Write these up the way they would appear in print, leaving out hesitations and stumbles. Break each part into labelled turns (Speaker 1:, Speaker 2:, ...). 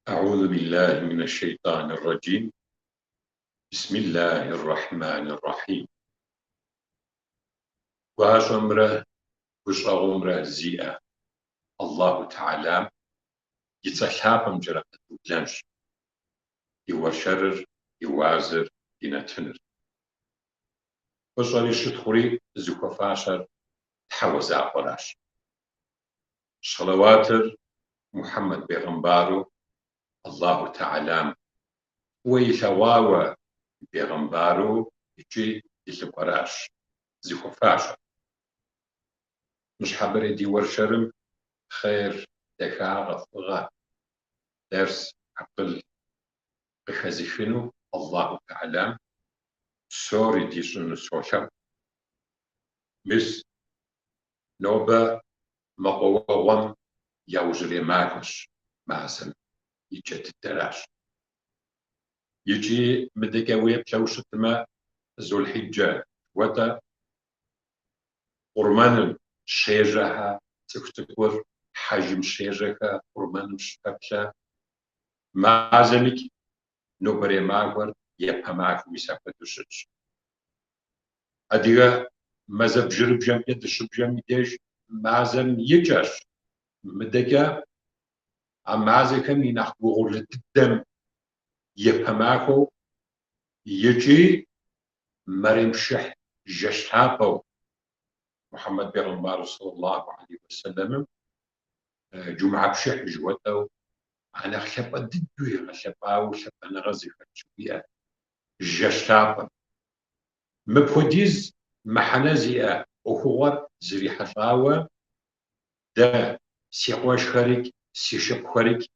Speaker 1: أعوذ بالله من الشيطان الرجيم بسم الله الرحمن الرحيم Гуащӏэмрэ гущӏэгъумрэ зиӏэ Аллаху Тэхьэлам и цӏэ лъапӏэмкӏэрэ къэдублэнщ ди уэршэрыр, ди уазыр, ди нэтыныр. Фӏыщӏэри щытхъури зыхуэфащэр Тхьэуэ закъуэращ. Щэлэуатыр Мухьэммэд бегъымбару Аллаху Тэхьэлам фӏыуэ илъэгъуауэ и бегъымбару икӏи и лӏыкӏуэращ зыхуэфащэр. Ныщхьэбэрей ди уэршэрым хъер, дахагъэ, фӏыгъэ, дерс, акъыл къыхэзыхыну Аллаху Тэхьэлам псори дищӏыну солъэӏу. Мис нобэ мэкъуауэгъуэм яужьрей махуэщ, мазэм и кӏэ дыдэращ. Икӏи мыдэкӏэ уеплъэу щытмэ, Зулхьиджэ жыхуэтӏэ къурмэным щежьэхэ цӏыху цӏыкӏур, хьэжым щежьэхэ къурмэным щыпэплъэ мазэмикӏ нобэрей махуэр япэ махуэу мис апхуэдэу щытщ. Адыгэ мазэ бжырыбжэмкӏэ дыщыбжэм и деж мазэм и кӏэщ. Мыдэкӏэ а мазэхэм и нэхъ гугъурлы дыдэм япэ махуэу икӏи мэремпшыхь жэщ лъапӏэу Мухьэммэд бегъымбар саллаллаху алейхи уэсэлэмым джумгьэ пшыхь жыхуэтӏэу а нэхъ лъапӏэ дыдэу игъэлъэпӏауэ лъапӏэныгъэ зыхэлъ жыхуиӏэ жэщ лъапӏэм. Мыпхуэдиз мыхьэнэ зиӏэ ӏуэхугъуэр зрихьэлӏауэ дэ, си къуэшхэрикӏ, си шыпхъухэрикӏ,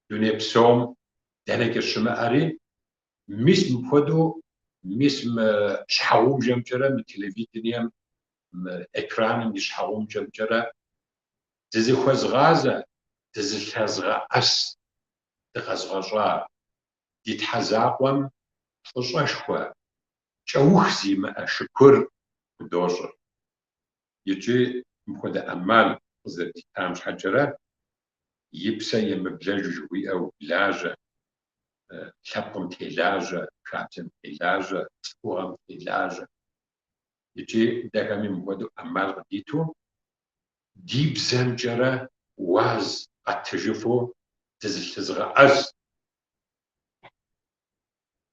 Speaker 1: дуней псом дэнэкӏэ щымыӏэри, мис мыпхуэдэу, мис мы щхьэгъубжэмкӏэрэ, мы телевидением, мы экраным и щхьэгъубжэмкӏэрэ дызыхуэзгъазэ, дызылъэзгъэӏэс дыкъэзгъэщӏа ди Тхьэ закъуэм фӏыщӏэшхуэ, кӏэух зимыӏэ шыкур худощӏыр. Икӏи мыпхуэдэ ӏэмал къызэрыдитам щхьэкӏэрэ, и псэ емыблэжу жыхуиӏэу лажьэ, лъэпкъым телажьэ, хабзэм телажьэ, цӏыхугъэм телажьэ. Икӏи дэхэми мыпхуэдэу ӏэмал къыдиту, ди бзэмкӏэрэ уаз къэттыжыфу дызылъызыгъэӏэс.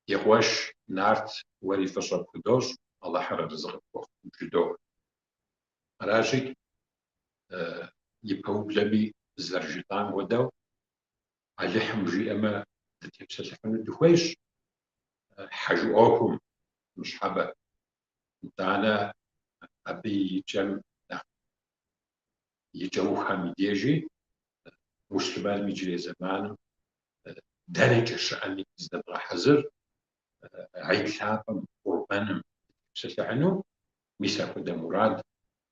Speaker 1: Ди къуэш Нарт уэри фӏыщӏэ пхудощӏ, Алыхьыр арэзы къыпхуэхъу бжыдоӏэ. Аращи, и пэублэми зэрыжытӏам хуэдэу, Алыхьым жиӏэмэ, дытепсэлъыхьыну дыхуейщ хьэж ӏуэхум ныщхьэбэ. Итӏанэ абы и кӏэм нэхъ и кӏэуххэм и дежи муслъымэным иджырей зэманым дэнэкӏэ щыӏэми зыдэдгъэхьэзыр гьид лъапӏэм, къурмэным дытепсэлъыхьыну, мис апхуэдэ мурад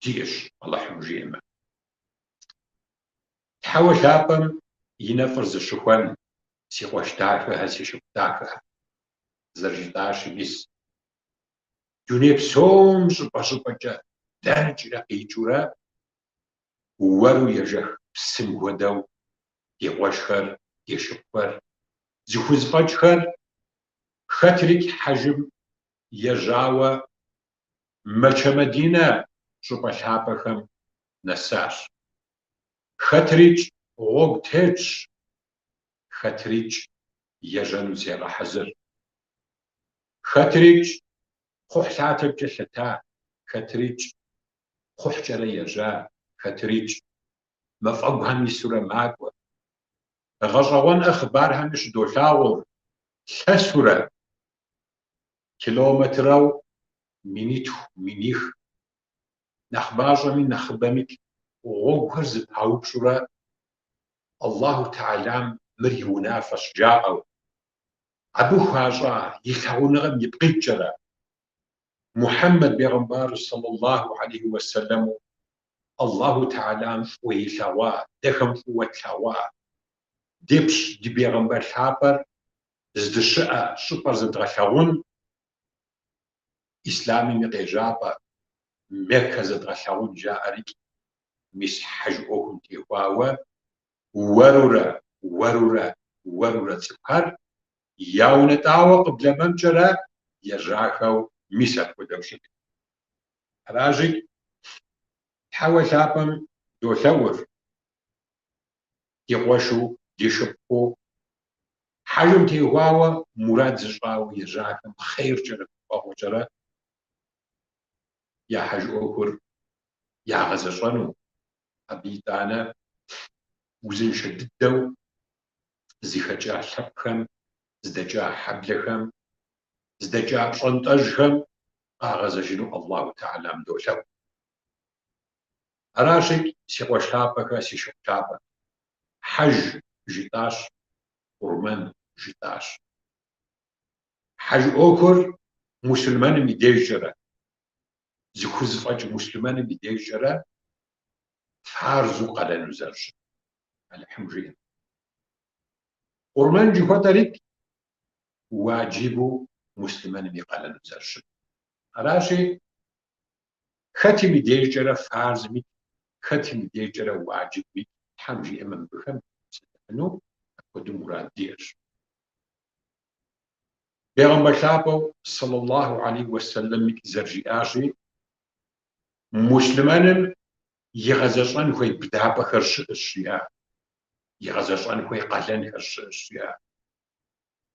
Speaker 1: диӏэщ, Алыхьым жиӏэмэ. Тхьэуэ лъапӏэм и нэфӏыр зыщыхуэн си къуэш дахэхэр, си шыпхъу дахэхэр, зэрыжытӏащи, мис дуней псом щӏыпӏэ-щӏыпӏэкӏэ дэнэкӏэрэ къикӏыурэ уэру ежэх псым хуэдэу ди къуэшхэр, ди шыпхъухэр, зыхузэфӏэкӏхэр хэтрикӏ хьэжым ежьауэ Мэчэ-Мэдинэ щӏыпӏэ лъапӏэхэм нэсащ. Хэтрикӏ гъуэгу тетщ, хэтрикӏ ежьэну зегъэхьэзыр. Хэтрикӏ кхъухьлъатэкӏэ лъэта, хэтрикӏ кхъухькӏэрэ ежьа, хэтрикӏ мафӏэгухэм исурэ макӏуэ. Гъэщӏэгъуэнӏэ хъыбархэми щыдолъагъур лъэсурэ километрэу минитху, миних, нэхъ мащӏэми нэхъыбэмикӏ гъуэгухэр зэпаупщӏурэ Аллаху Тэхьэлам мыр и унафэщ жаӏэу, абы хуащӏа и лъагъуныгъэм ипкъ иткӏэрэ, Мухьэммэд бегъымбар саллаллаху алейхи уэсэлэму Аллаху Тэхьэлам фӏыуэ илъэгъуа, дэхэм фӏыуэ тлъэгъуа, дипщ ди бегъымбар лъапӏэр здыщыӏэ щӏыпӏэр зэдгъэлъэгъун, Ислъамым и къежьапӏэ Меккэ зэдгъэлъэгъун жаӏэрикӏ, мис хьэж ӏуэхум техуауэ уэрурэ, уэрурэ. уэрурэ цӏыхухэр яунэтӏауэ къыблэмэмкӏэрэ ежьахэу мис апхуэдэу щыт. Аращи, Тхьэуэ лъапӏэм долъэӏур, ди къуэшу, ди шыпхъуу, хьэжым теухуауэ мурад зыщӏауэ ежьахэм хъеркӏэрэ гуфӏэгъуэкӏэрэ я хьэж ӏуэхур ягъэзэщӏэну, абы итӏанэ узыншэ дыдэу зыхэкӏа лъэпкъхэм, зыдэкӏа хьэблэхэм, зыдэкӏа пщӏантӏэжьхэм къагъэзэжыну Аллаху Тэхьэлам долъэӏу. Аращи, си къуэш лъапӏэхэ, си шыпхъу лъапӏэхэ, хьэж жытӏащ, къурмэн жытӏащ. Хьэж ӏуэхур муслъымэным и дежкӏэрэ, зыхузэфӏэкӏ муслъымэным и дежкӏэрэ фарзу къалэну зэрыщытыр, Алыхьым жиӏэм. Къурмэн жыхуэтӏэрикӏ уаджибу муслъымэным и къалэну зэрыщытыр. Аращи, хэтым и дежкӏэрэ фарзми, хэтым и дежкӏэрэ уаджибми, Тхьэм жиӏэмэ, мыбыхэм дытепсэлъыхьыну апхуэдэу мурад диӏэщ. Бегъымбар лъапӏэу сэллаллаху алейхи уэсэллэм зэрыжиӏащи, муслъымэным игъэзэщӏэн хуей быдапӏэхэр щыӏэщ, жиӏа, игъэзэщӏэн хуей къалэнхэр щыӏэщ, жиӏа.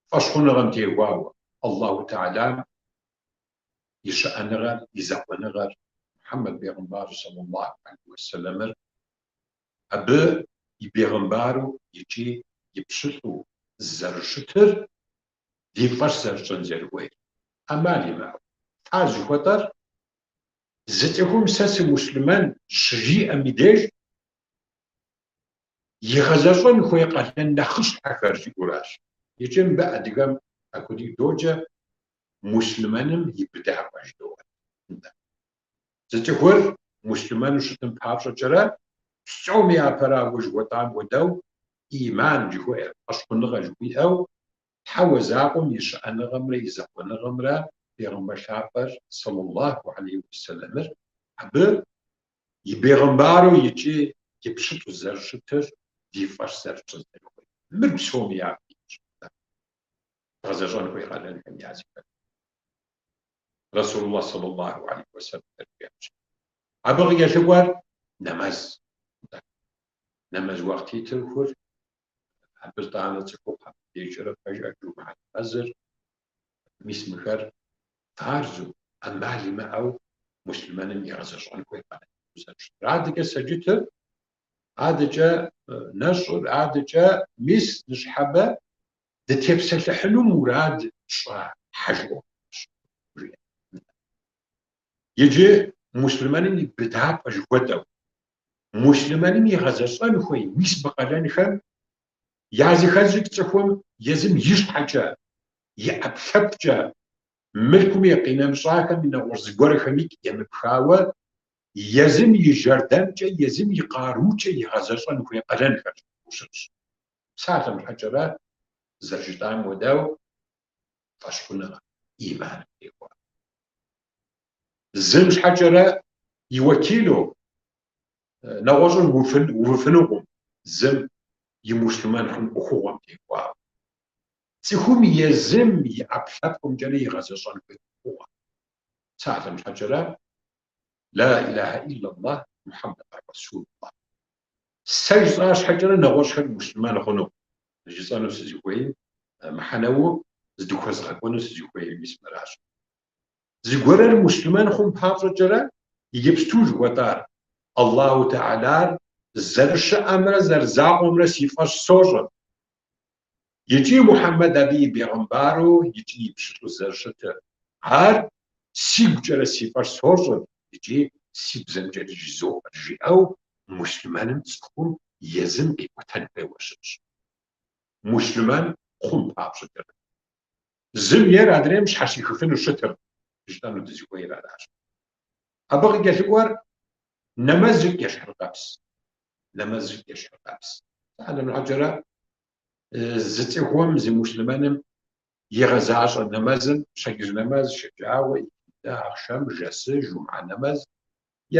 Speaker 1: Фӏэщхъуныгъэм теухуауэ Аллаху Тэхьэлам и щыӏэныгъэр, и закъуэныгъэр, Мухьэммэд бегъымбар сэллаллаху алейхи уэсэллэмыр абы и бегъымбару икӏи и пщылӏу зэрыщытыр ди фӏэщ зэрытщӏын зэрыхуейр. ӏэмал имыӏэу. Фарз жыхуэтӏэр зы цӏыхум сэ сымуслъымэн щыжиӏэм и деж игъэзэщӏэн хуей къалэн нэхъыщхьэхэр жиӏэуращ. Икӏи мыбы адыгэм апхуэдэу доджэ муслъымэным и быдапӏэ жыдоӏэ. Зы цӏыхур муслъымэну щытым папщӏэкӏэрэ псом япэрауэ жыхуэтӏам хуэдэу ӏиман жыхуиӏэр, фӏэщхъуныгъэ жыхуиӏэу Тхьэуэ закъуэм и щыӏэныгъэмрэ и закъуэныгъэмрэ бегъымбар лъапӏэр сэллаллаху алейхи уэсэлэмыр абы и бегъымбару икӏи и пщылӏу зэрыщытыр ди фӏэщ зэрытщӏын зэрыхуейр. Мыр псоми япэ итщ. Дгъэзэщӏэн хуей къалэнхэм языхэз. Расулуллах сэллаллаху алейхи уэсэлэм зэрыжиӏащ. Абы къыкӏэлъыкӏуэр нэмэз. Нэмэз уахътитхур абы итӏанэ цӏыхухъухэм дежкӏэрэ пэжӏэ жумыхьэ нэмэзыр, мис мыхэр фарзу, ӏэмал имыӏэу муслъымэным игъэзэщӏэн хуей къалэну зэрыщытыр. Адэкӏэ сэджытыр, адэкӏэ нэщӏыр, адэкӏэ мис ныщхьэбэ дытепсэлъыхьыну мурад тщӏа хьэж ӏуэхурщ, жиӏэ. Иджы муслъымэным и быдапӏэ жыхуэтӏэу, муслъымэным игъэзэщӏэн хуей мис мы къалэнхэм языхэзыр цӏыхум езым и щхьэкӏэ, и ӏэпкълъэпкъкӏэ, мылъкуми къинэмыщӏахэми нэгъуэщӏ зыгуэрхэмикӏ емыпхауэ, езым и жэрдэмкӏэ, езым и къарукӏэ игъэзэщӏэн хуей къалэнхэр щытщ. Псалъэм щхьэкӏэрэ, зэрыжытӏам хуэдэу, фӏэщхъуныгъэ, ӏиманым теухуа. Зым щхьэкӏэрэ и уэкилу нэгъуэщӏыр увыфынукъым зым и муслъымэн хъун ӏуэхугъуэм теухуауэ. Цӏыхум езым и ӏэпкълъэпкъымкӏэрэ игъэзэщӏэн хуей ӏуэхугъуэ. Псалъэм щхьэкӏэрэ, Ла илахьэ иллаллах, Мухьэммэд расулуллах. Сэ жысӏа щхьэкӏэрэ нэгъуэщӏхэр муслъымэн хъуну жысӏэну сызыхуейм, мыхьэнэу здыхуэзгъэкӏуэну сызыхуейр мис мыращ. Зыгуэрыр муслъымэн хъун папщӏэкӏэрэ иджыпсту жыхуэтӏар Аллаху Тэхьэлар зэрыщыӏэмрэ зэрызакъуэмрэ си фӏэщ сощӏыр. Икӏи Мухьэммэд абы и бегъымбару икӏи и пщылӏу зэрыщытыр, ар сигукӏэрэ си фӏэщ сощӏыр икӏи си бзэмкӏэри жызоӏэр, жиӏэу муслъымэным цӏыхум езым къиӏуэтэн хуейуэ щытщ. Муслъымэн хъун папщӏэкӏэрэ. Зым ейр адрейм щхьэщихыфыну щытыр, жытӏэну дызыхуейр аращ. Абы къыкӏэлъыкӏуэр нэмэзыр ещхьыркъэпс. Нэмэзыр ещхьыркъэпс. Псалъэм щхьэкӏэрэ, зы цӏыхум, зы муслъымэным игъэзащӏэ нэмэзым, пщэдджыжь нэмэз, шэджагъуэ, икиндэ, ахъшэм, жэсы, жумыхьэ нэмэз,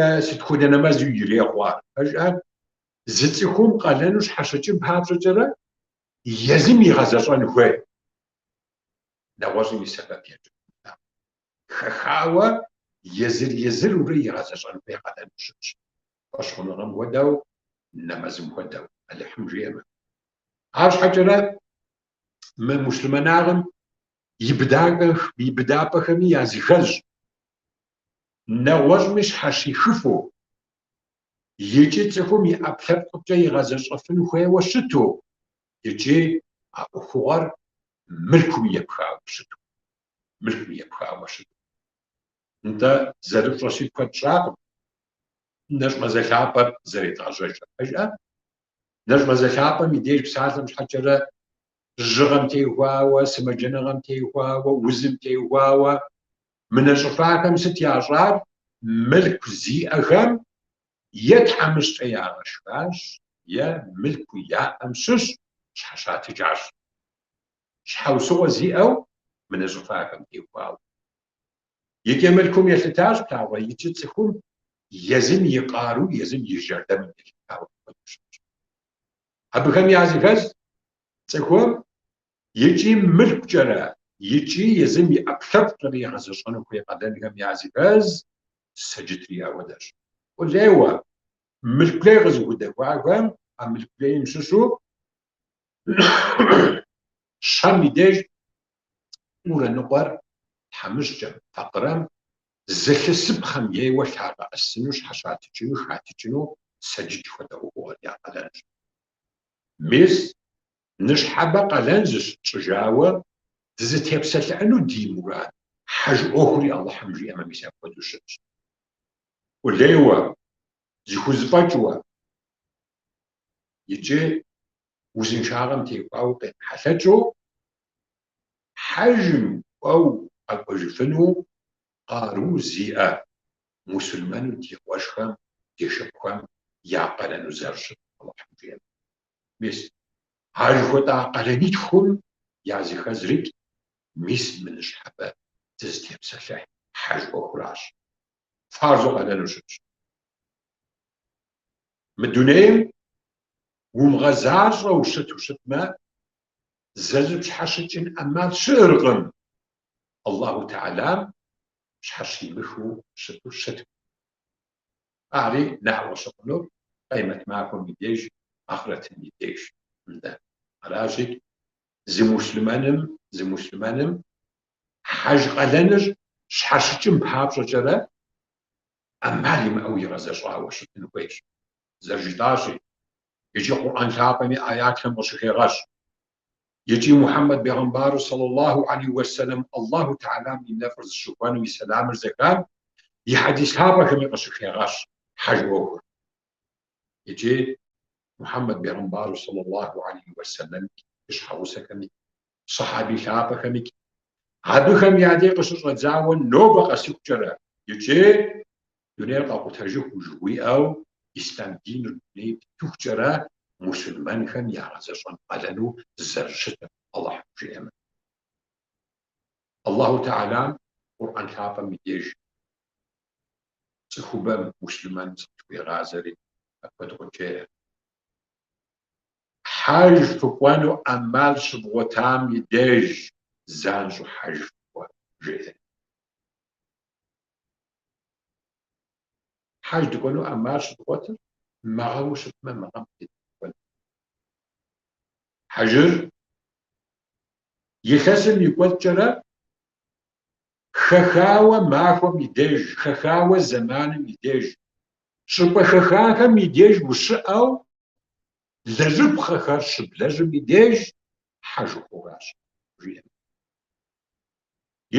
Speaker 1: е сыт хуэдэ нэмэзу ирехъу ар. Пэжӏэ, зы цӏыхум къалэну щхьэщыкӏын папщӏэкӏэрэ, езым игъэзэщӏэн хуей, нэгъуэщӏым и сэбэп екӏыу. Хэхауэ езыр-езырурэ игъэзэщӏэн хуей къалэну щытщ. Фӏэщхъуныгъэм хуэдэу, нэмэзым хуэдэу, Алыхьым жиӏэмэ. Арщхьэкӏэрэ мы муслъымэнагъым и быдапӏэхэми языхэзщ, нэгъуэщӏми щхьэщихыфу икӏи цӏыхум и ӏэпкълъэпкъымкӏэ игъэзэщӏэфын хуейуэ щыту, икӏи а ӏуэхугъуэр мылъкум епхауэ щыту. Мылъкум епхауэ щыту. Нтӏэ, зэрыфщӏэщи, куэд щӏакъым нэщӏ мазэ лъапӏэр зэредгъэжьэжыр. Пэжӏэ? Нэщӏ мазэ лъапӏэм и деж псалъэм щхьэкӏэрэ жьыгъэм теухуауэ, сымаджэныгъэм теухуауэ, узым теухуауэ мынэщӏыфахэм сыт ящӏар? Мылъку зиӏэхэм е тхьэмыщкӏэ ягъэшхащ, е мылъку яӏэм щыщ щхьэщатыкӏащ. Щхьэусыгъуэ зиӏэу мынэщӏыфахэм теухуауэ. Икӏи мылъкум елъытащ, плъагъурэ, икӏи цӏыхум езым и къару, езым и жэрдэмым елъытауэ апхуэдэу щытщ. Абыхэм языхэз цӏыхум икӏи мылъкукӏэрэ, икӏи езым и ӏэпкълъэпкъкӏэрэ игъэзэщӏэну хуей къалэнхэм языхэз сэджытри апхуэдэщ. Къулейуэ, мылъку лей къызыхудэхуахэм а мылъку лейм щыщу щэм и деж тӏурэ ныкъуэр тхьэмыщкӏэм, факъырэм зылъысыпхъэм ейуэ лъагъэӏэсыну, щхьэщатыкӏыну, хатыкӏыну сэджыт хуэдэ ӏуэхугъуэр я къалэнщ. Мис ныщхьэбэ къалэн зыщытщӏыжауэ дызытепсэлъыхьыну ди мурад хьэж ӏуэхури Алыхьым жиӏэмэ, мис апхуэдэу щытщ. Къулейуэ, зыхузэфӏэкӏыуэ икӏи узыншагъэм теухуауэ къемыхьэлъэкӏыу хьэжым кӏуэу къэкӏуэжыфыну къару зиӏэ мусульмэну ди къуэшхэм, ди шыпхъухэм я къалэну зэрыщытыр Алыхьым жиӏэмэ. Мис а жыхуэтӏа къалэнитхум языхэзрикӏ мис мы ныщхьэбэ дызытепсэлъыхь хьэж ӏуэхуращ. Фарзу къалэну щытщ. Мы дунейм умыгъэзащӏэу щыту щытмэ, зэрыпщхьэщыкӏын ӏэмал щыӏэркъым, Аллаху Тэхьэлам пщхьэщимыхыу щыту щытмэ. Ари наӏуэ щыхъунур къемэт махуэм и деж, ахърэтым и деж. Нтӏэ, аращи, зы муслъымэным, зы муслъымэным хьэж къалэныр щхьэщыкӏын папщӏэкӏэрэ ӏэмал имыӏэу игъэзэщӏауэ щытын хуейщ. Зэрыжытӏащи, икӏи Къурӏэн лъапӏэми аятхэм къыщыхегъэщ. Икӏи Мухьэммэд бегъымбару саллаллаху алейхи уэсэлэм Аллаху Тэхьэлам и нэфӏыр зыщыхуэну и сэламыр зэхам и хьэдис лъапӏэхэми къыщыхегъэщ хьэж ӏуэхур. Икӏи Мухьэммэд бегъымбару саллаллаху алейхи уэсэлэм и щхьэгъусэхэми, сыхьаби лъапӏэхэми, абыхэм я дей къыщыщӏэдзауэ нобэ къэсыхукӏэрэ икӏи дунейр къэкъутэжыху жыхуиӏэу ислъам диныр дунейм тетыхукӏэрэ мусульмэнхэм ягъэзэщӏэн къалэну зэрыщытыр Алыхьым жиӏэмэ. Аллаху Тэхьэлам Къурӏэн лъапӏэм и деж цӏыхубэм муслъымэным зыкъытхуегъазэри апхуэдэу къыджеӏэ. Хьэж фыкӏуэну ӏэмал щывгъуэтам и деж занщӏэу хьэж фыкӏуэ, жеӏэ. Хьэж дыкӏуэну ӏэмал щыдгъуэтыр мэгъэу щытмэ, мэгъэм дыкӏуэн. Хьэжыр илъэсым и кӏуэцӏкӏэрэ хэхауэ махуэм и деж, хэхауэ зэманым и деж, щӏыпӏэ хэхахэм и деж ущыӏэу лэжьыпхъэхэр щыблэжьым и деж хьэж хъуращ, жиӏэм.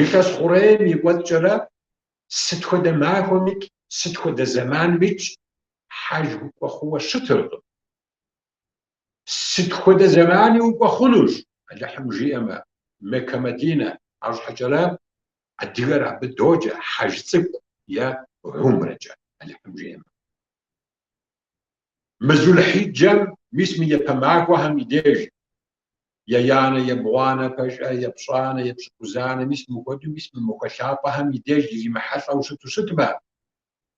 Speaker 1: Илъэс хъурейм и кӏуэцӏкӏэрэ сыт хуэдэ махуэмикӏ, сыт хуэдэ зэманмикӏ хьэж укӏуэ хъууэ щытыркъым. Сыт хуэдэ зэмани укӏуэ хъунущ, Алыхьым жиӏэмэ, Меккэ, Мадинэ, арщхьэкӏэрэ адыгэр абы доджэ хьэж цӏыкӏу е умрэкӏэ, Алыхьым жиӏэмэ. Мы Зулхьиджэм, мис мы япэ махуэхэм и деж, еянэ, ебгъуанэ, пэжӏэ, епщӏанэ, епщыкӏузанэ, мис мыхуэдэу, мис мы махуэ лъапӏэхэм и деж иримыхьэлӏэу щыту щытмэ,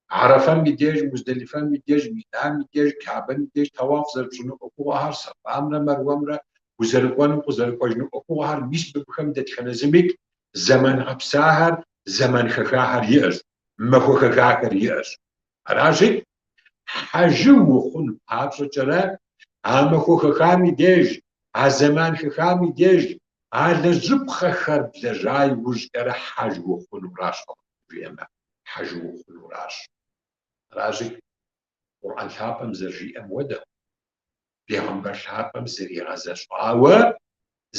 Speaker 1: Арэфэм и деж, Муздэлифэм и деж, Минам и деж, Кабэм и деж тэуаф зэрыпщӏыну ӏуэхугъуэхэр, Сафамрэ Мэруэмрэ. узэрыкӏуэну, къызэрыкӏуэжыну ӏуэхугъуэхэр, мис мыбыхэм дэтхэнэ зымикӏ зэман гъэпсахэр, зэман хэхахэр иӏэщ, махуэ хэхахэр иӏэщ. Аращи, хьэжы ухъун папщӏэкӏэрэ а махуэ хэхам и деж, а зэман хэхам и деж а лэжьыпхъэхэр блэжьа иужькӏэрэ хьэж ухъунуращ, жиӏэмэ, хьэжы ухъунуращ. Аращи, Къурӏэн лъапӏэм зэрыжиӏэм хуэдэу, Бегъымбар лъапӏэм зэригъэзэщӏауэ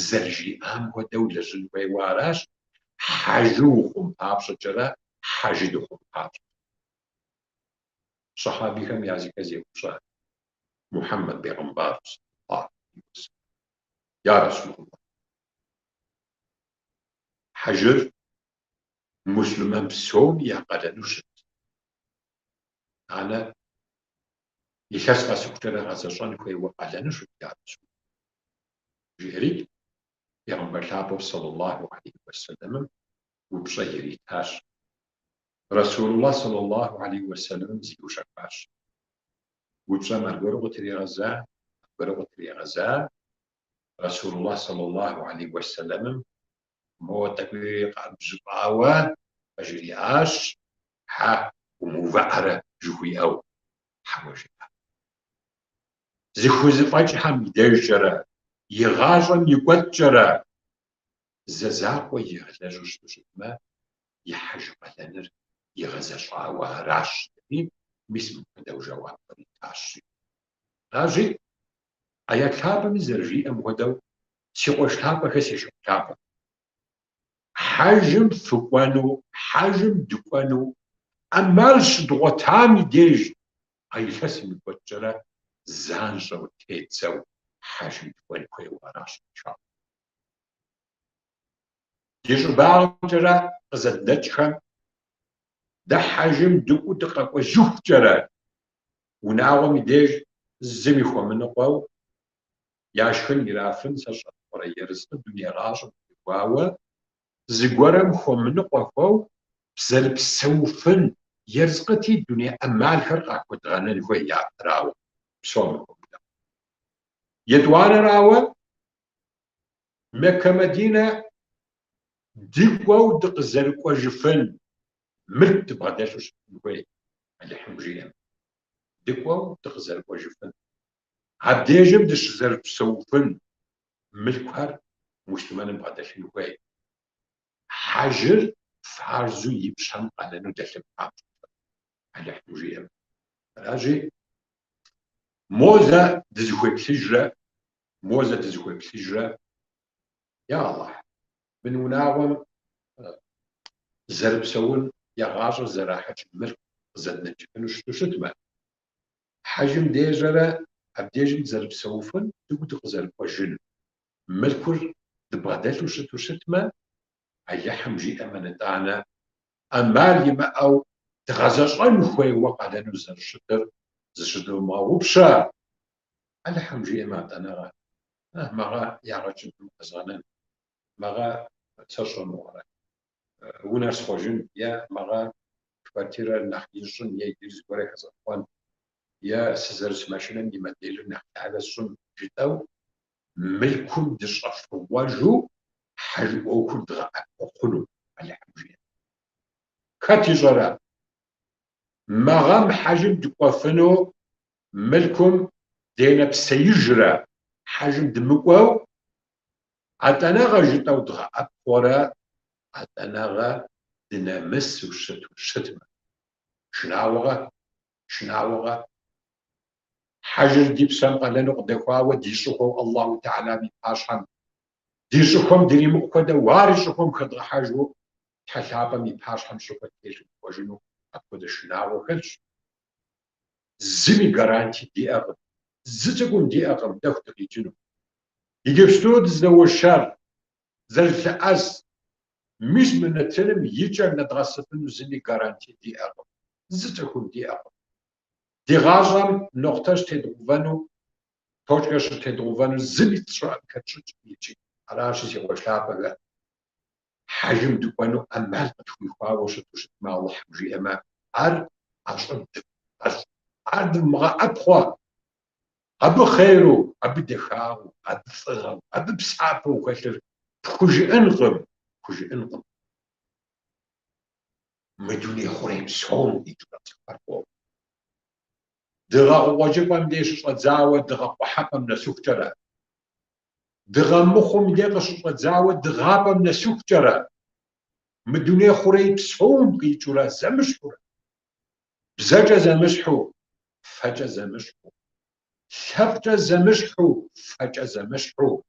Speaker 1: зэрыжиӏам хуэдэу лэжьын хуейуэ аращ, хьэжы ухъун папщӏэкӏэрэ хьэжы дыхъун папщӏэ. Щэхьабихэм языхэз еупщӏа Мухьэммэд бегъымбар саллаллаху алейхи уэсэлэм. Я Расулаллах, хьэжыр муслъымэн псоми я къалэну щыт. Итӏанэ илъэс къэсыхукӏэрэ гъэзэщӏэн хуейуэ къалэну щыт, я Расул. Жиӏэри, Бегъымбар лъапӏэу саллаллаху алейхи уэсэлэмым упщӏэ иритащ. Расулуллах саллаллаху алейхи уэсэлэмым зиущэхуащ. Упщӏэм аргуэру къытригъэза, аргуэру къытригъэза. Расулуллах саллаллаху алейхи уэсэлэмым моуэ тӏэкӏуи къэбжьыфӏауэ къыжриӏащ, Хьэ, умыувыӏэрэ жыхуиӏэу, хьэуэ жиӏа. Зыхузэфӏэкӏхэм и дежкӏэрэ, и гъащӏэм и кӏуэцӏкӏэрэ зэ закъуэ игъэлэжьу щыту щытмэ, и хьэж къалэныр игъэзэщӏауэ аращ, жиӏэри, мис мыпхуэдэу жэуап къритащ. Аращи, аят лъапӏэми зэрыжиӏэм хуэдэу, си къуэш лъапӏэхэ, си шыпхъу лъапӏэ. Хьэжым фыкӏуэну, хьэжым дыкӏуэну ӏэмал щыдгъуэтам и деж а илъэсым и кӏуэцӏкӏэрэ занщӏэу теддзэу хьэжым дыкӏуэн хуейуэ аращ, иншаллах. Ди щӏыбагъымкӏэрэ къызэднэкӏхэм дэ хьэжым дыкӏуэу дыкъэкӏуэжыхукӏэрэ унагъуэм и деж зыми хуэмыныкъуэу яшхын ирафын сэ сщӏэрэ ерыскъы дуней гъащӏэм теухуауэ зыгуэрым хуэмыныкъуэхэу зэрыпсэуфын ерыскъыти дуней ӏэмалхэр къахуэдгъэнэн хуей япэрауэ, псом хуэмыдэу. Етӏуанэрауэ, Меккэ-Мадинэ дыкӏуэу дыкъызэрыкӏуэжыфын мылъку дыбгъэдэлъу щытын хуей, Алыхьым жиӏэм. Дыкӏуэу дыкъызэрыкӏуэжыфын. Абдежым дыщызэрыпсэуфын мылъкухэр муслъымэным бгъэдэлъын хуей. Хьэжыр фарзу и пщэм къалэну дэлъын папщӏэ, Алыхьым жиӏэм. Аращи, мо зэ дызыхуеплъыжрэ, мо зэ дызыхуеплъыжрэ, я Аллахь, бын унагъуэм зэрыпсэун, я гъащӏэр зэрахьэкӏын мылъку къызэднэкӏыфыну щыту щытмэ, Хьэжым дежьэрэ абдежым дызэрыпсэуфын, дыкӏуэу дыкъызэрыкӏуэжын мылъкур дыбгъэдэлъу щыту щытмэ, Алыхьым жиӏэмэ, нытӏанэ ӏэмал имыӏэу дгъэзэщӏэн хуейуэ къалэну зэрыщытыр зыщыдывмыгъэгъупщэ. Алыхьым жиӏэмэ, атӏэнэгъэ, мэгъэ ягъэ кӏынкъым къэзгъэнэн, мэгъэ сэ сщӏэ мыгъуэрэ, унэр схъуэжын е мэгъэ квартирэр нэхъ ин сщӏын е иджыри зыгуэрэ хэзгъэхъуэн е сызэрыс машинэм и моделыр нэхъ лъагэ сщӏын жытӏэу мылъкум дыщӏэфыгъуэжу хьэж ӏуэхур дгъэӏэпхъуэ хъуну, Алыхьым жиӏэмэ. Хэт ищӏэрэ, мэгъэм хьэжым дыкӏуэфыну мылъкум денэпсеижрэ хьэжым дымыкӏуэу, атӏэнэгъэ жытӏэу дгъэӏэпхъуэрэ атӏэнэгъэ дынэмысу щыту щытмэ. Шынагъуэкъэ? Шынагъуэкъэ? Хьэжыр ди пщэм къалэну къыдэхуауэ ди щӏыхуэу Аллаху Тэхьэлам и пащхьэм ди щӏыхуэм дримыкъу хуэдэу, ари щӏыхуэм хэдгъэхьэжу Тхьэ лъапӏэм и пащхьэм щӏыхуэ ттелъу дыкӏуэжыну апхуэдэ шынагъуэ хэлъщ. Зыми гаранти диӏэкъым, зы цӏыкӏум диӏэкъым нэху дыкъикӏыну. Иджыпсту дызэуэршэр, зэрылъэӏэс, мис мы нэтыным и кӏэр нэдгъэсыфыну зыми гаранти диӏэкъым, зы цӏыхум диӏэкъым. Ди гъащӏэм нохътэ щытедгъэувэну, точкэ щытедгъэувэну зыми тщӏэкъым, хэтщӏыкӏкъым икӏи. Аращи, си къуэш лъапӏэхэр, хьэжым дыкӏуэну ӏэмал къытхуихуауэ щыту щытмэ, Алыхьым жиӏэмэ, ар ӏэщӏыб дывмыгъэщӏ, ар дывмыгъэӏэпхъуэ. Абы хъеру, абы дахагъэу, абы фӏыгъэу, абы псапэу хэлъыр пхужыӏэнкъым, пхужыӏэнкъым. Мы дуней хъурей псом къикӏыурэ цӏыхухэр къокӏуэ. Дыгъэ къыкъуэкӏыпӏэм дей щыщӏэдзауэ дыгъэ къухьэпӏэм нэсыхукӏэрэ. Дыгъэ мыхъум дей къыщыщӏэдзауэ дыгъапӏэм нэсыхукӏэрэ. Мы дуней хъурей псом къикӏыурэ зэмыщхьурэ. Бзэкӏэ зэмыщхьу, фэкӏэ зэмыщхьу, лъэпкъкӏэ зэмыщхьу, фэкӏэ зэмыщхьу.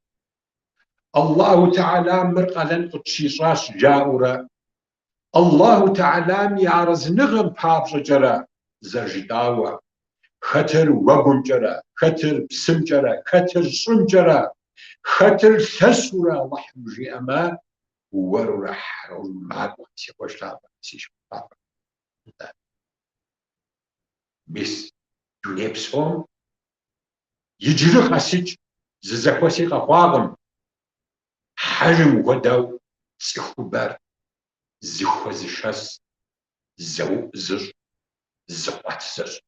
Speaker 1: Аллаху Тэхьэлам мыр къалэн къытщищӏащ жаӏэурэ, Аллаху Тэхьэлам и арэзыныгъэм папщӏэкӏэрэ зэрыжытӏауэ, хэтыр уэгумкӏэрэ, хэтыр псымкӏэрэ, хэтыр щӏымкӏэрэ, хэтыр лъэсурэ Аллахьым жиӏэмэ, уэрурэ хьэжым макӏуэ, си къуэш лъапӏэ, си шыпхъу лъапӏэ. Нтӏэ. Мис дуней псом иджыри къэсыкӏ зы зэхуэси къэхъуакъым. Хьэжым хуэдэу цӏыхубэр зыхуэзышэс, зэуӏу зыщӏ, зыкъуэт зыщӏ.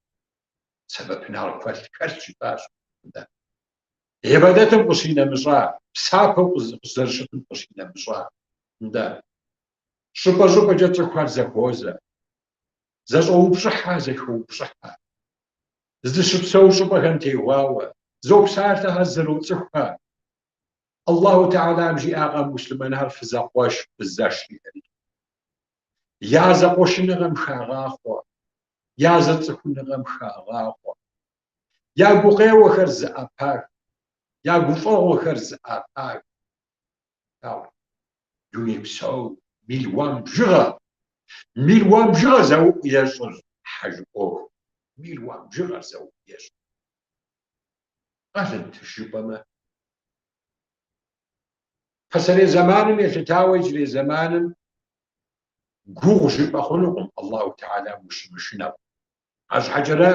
Speaker 1: Сэбэпынагъ куэд хэлъ жытӏащ. Нтӏэ. Ибадэтым къыщинэмыщӏа, псапэу зэрыщытым къыщинэмыщӏа. Нтӏэ. Щӏыпӏэ-щӏыпӏэкӏэ цӏыхухэр зэхуозэ, зэщӏоупщӏыхьэ, зэхоупщӏыхьэ. Здыщыпсэу щӏыпӏэхэм теухуауэ, зопсалъэхэр, зэроцӏыхухэр. Аллаху Тэхьэлам жиӏакъэ муслъымэнхэр фызэкъуэш, фызэш жиӏэри. Я зэкъуэшыныгъэм хагъахъуэ, я зэцӏыхуныгъэм хагъахъуэ. Я гукъеуэхэр зэӏэпах, я гуфӏэгъуэхэр зэӏэпах. Ауэ дуней псо мелуан бжыгъэ, мелуан бжыгъэ зэуӏу ещӏыр хьэж ӏуэху, мелуан бжыгъэр зэуӏу ещӏ. Къалэн тынш жыпӏэмэ, пасэрей зэманым елъытауэ иджырей зэманым гугъу жыпӏэ хъунукъым Аллаху Тэхьэлам ущымышынэу. Арщхьэкӏэрэ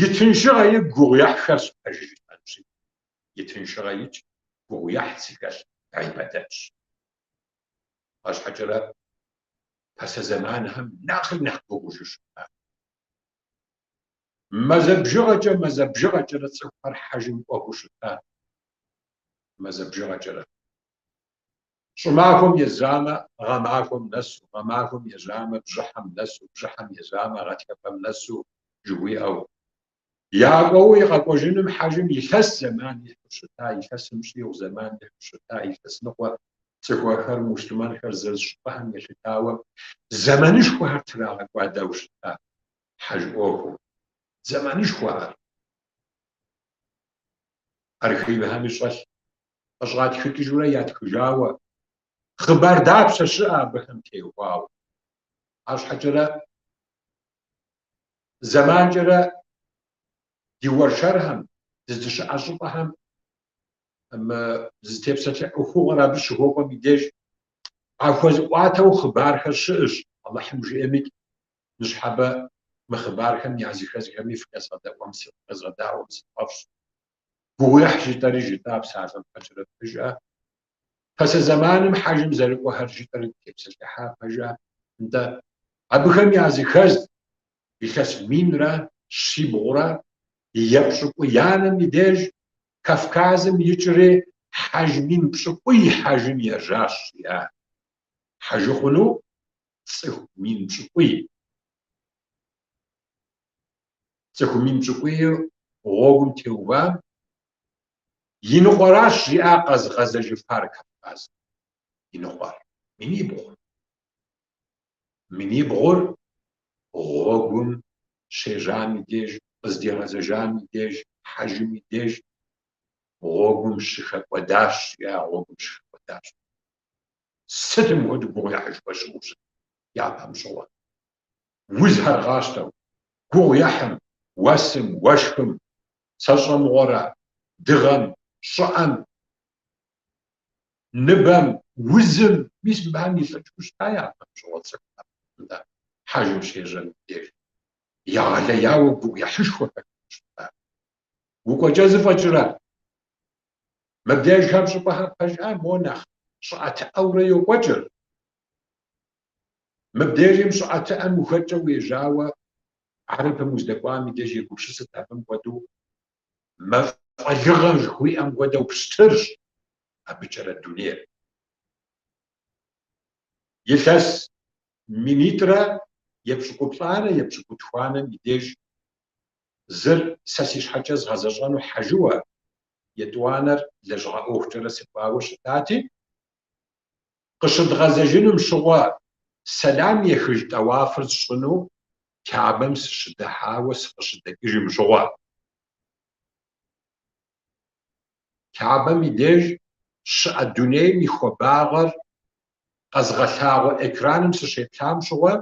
Speaker 1: и тыншыгъэ икӏ гугъу ехь хэлъщ, пэжыр жытӏэнщи. И тыншыгъэ икӏ гугъу ехь зыхэлъ гьибадэтщ. Арщхьэкӏэрэ пасэ зэманхэм нэхъри нэхъ гугъужу щыта. Мазэ бжыгъэкӏэ, мазэ бжыгъэкӏэрэ цӏыхухэр хьэжым кӏуэхуу щыта. Мазэ бжыгъэкӏэрэ. Щӏымахуэм ежьамэ, гъэмахуэм нэсу, гъэмахуэм ежьамэ, бжьыхьэм нэсу, бжьыхьэм ежьамэ, гъатхэпэм нэсу жыхуиӏэу. Я кӏуэуэ и къэкӏуэжыным хьэжым илъэс зэман ихьу щыта, илъэсым щӏигъу зэман ихьу щыта, илъэс ныкъуэ цӏыхухэр, муслъымэнхэр зэрыс щӏыпӏэхэм елъытауэ зэманышхуэхэр трагъэкӏуадэу щыта хьэж ӏуэхум. Зэманышхуэхэр. Архивхэми щӏэлъ, къыщӏатхыкӏыжурэ ятхыжауэ, хъыбар дапщэ щыӏэ абыхэм теухуауэ. Арщхьэкӏэрэ зэманкӏэрэ ди уэршэрхэм, дыздыщыӏэ щӏыпӏэхэм мы дызытепсэлъыхь ӏуэхугъуэр абы щыхуэкӏуэм и деж къахуэзыӏуатэу хъыбархэр щыӏэщ, Алыхьым жиӏэмикӏ, ныщхьэбэ мы хъыбархэм языхэзхэми фыхэзгъэдэӏуэм, фыхэзгъэдаӏуэм сфӏэфӏщ. Гугъуехь жытӏэри жытӏа псалъэм пхьэкӏэрэ пэжа. Пасэ зэманым хьэжым зэрыкӏуэхэр жытӏэри дытепсэлъыхьа пэжа. Нтӏэ, абыхэм языхэз илъэс минрэ щибгъурэ епщӏыкӏуиянэм и деж Кавказым икӏри хьэж 10,000 хьэжым ежьащ, жиӏа. Хьэжы хъуну цӏыху 70,000. Цӏыху 70,000 гъуэгум теувам и ныкъуэращ, жиӏа, къэзыгъэзэжыфар Кавказым. И ныкъуэр. Минибгъур. Минибгъур гъуэгум щежьам и деж, къыздигъэзэжам и деж, хьэжым и деж гъуэгум щыхэкӏуэдащ, жиӏа, гъуэгум щыхэкӏуэдащ. Сытым хуэдэу гугъуехьышхуэ щыӏэу щыт япэм щыгъуэ. Узхэр къащтэу, гугъу ехьым, уэсым, уэшхым, сэ сщӏэ мыгъуэрэ, дыгъэм, щӏыӏэм, ныбэм, узым, мис мыбыхэм илӏыкӏыу щыта япэм щыгъуэ цӏыхухэр, нтӏэ, хьэжым щежьэм деж. Егъэлеяуэ гугъуехьышхуэ хэлъу щыта. Укӏуэкӏэ зэфӏэкӏрэ? Мыбдежхэм щӏыпӏэхэр пэжа, мо нэхъ щӏыӏэтыӏэурэ йокӏуэкӏыр. Мыбдежым щӏыӏэтыӏэм ухэкӏыу уежьауэ, Хьэрыпым уздэкӏуам и деж егупсысыт абым хуэдэу. Мафӏэлыгъэ жыхуиӏэм хуэдэу пщтырщ абыкӏэрэ дунейр. Илъэс минитӏрэ епщӏыкӏуплӏанэ, епщӏыкӏутхуанэм и деж зыр сэ си щхьэкӏэ згъэзэщӏэну хьэжыуэ, етӏуанэр лэжьыгъэ ӏуэхукӏэрэ сыкӏуауэ щытати, къыщыдгъэзэжынум щыгъуэ сэлам ехыж тӏэуафыр сщӏыну Кябэм сыщыдыхьауэ сыкъыщыдэкӏыжым щыгъуэ. Кябэм и деж щыӏэ дунейм и хуабагъэр къэзыгъэлъагъуэ экраным сыщеплъам щыгъуэ,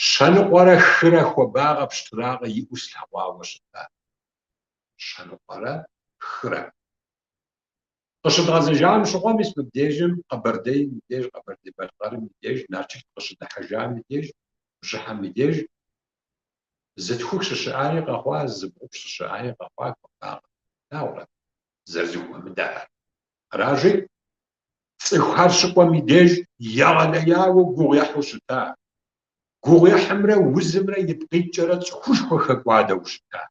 Speaker 1: щэныкъуэрэ хырэ хуабагъэ пщтырагъэ иӏэу слъэгъуауэ щыта. Щэныкъуэрэ хырэ. Къыщыдгъэзэжам щыгъуэ, мис мыбдежым, Къэбэрдейм и деж, Къэбэрдей-Балъкъэрым и деж, Налшык къыщыдыхьэжам и деж, бжьыхьэм и деж, зытхух щыщыӏаи къэхъуа, зыбгъупщӏ щыщыӏаи къэхъуа хуабагъэ. Плъагъурэ, зэрызэхуэмыдэхэр. Аращи, цӏыхухэр щыкӏуэм и деж егъэлеяуэ гугъу ехьу щыта. Гугъуехьымрэ узымрэ ипкъ иткӏэрэ цӏыхушхуэ хэкӏуадэу щыта.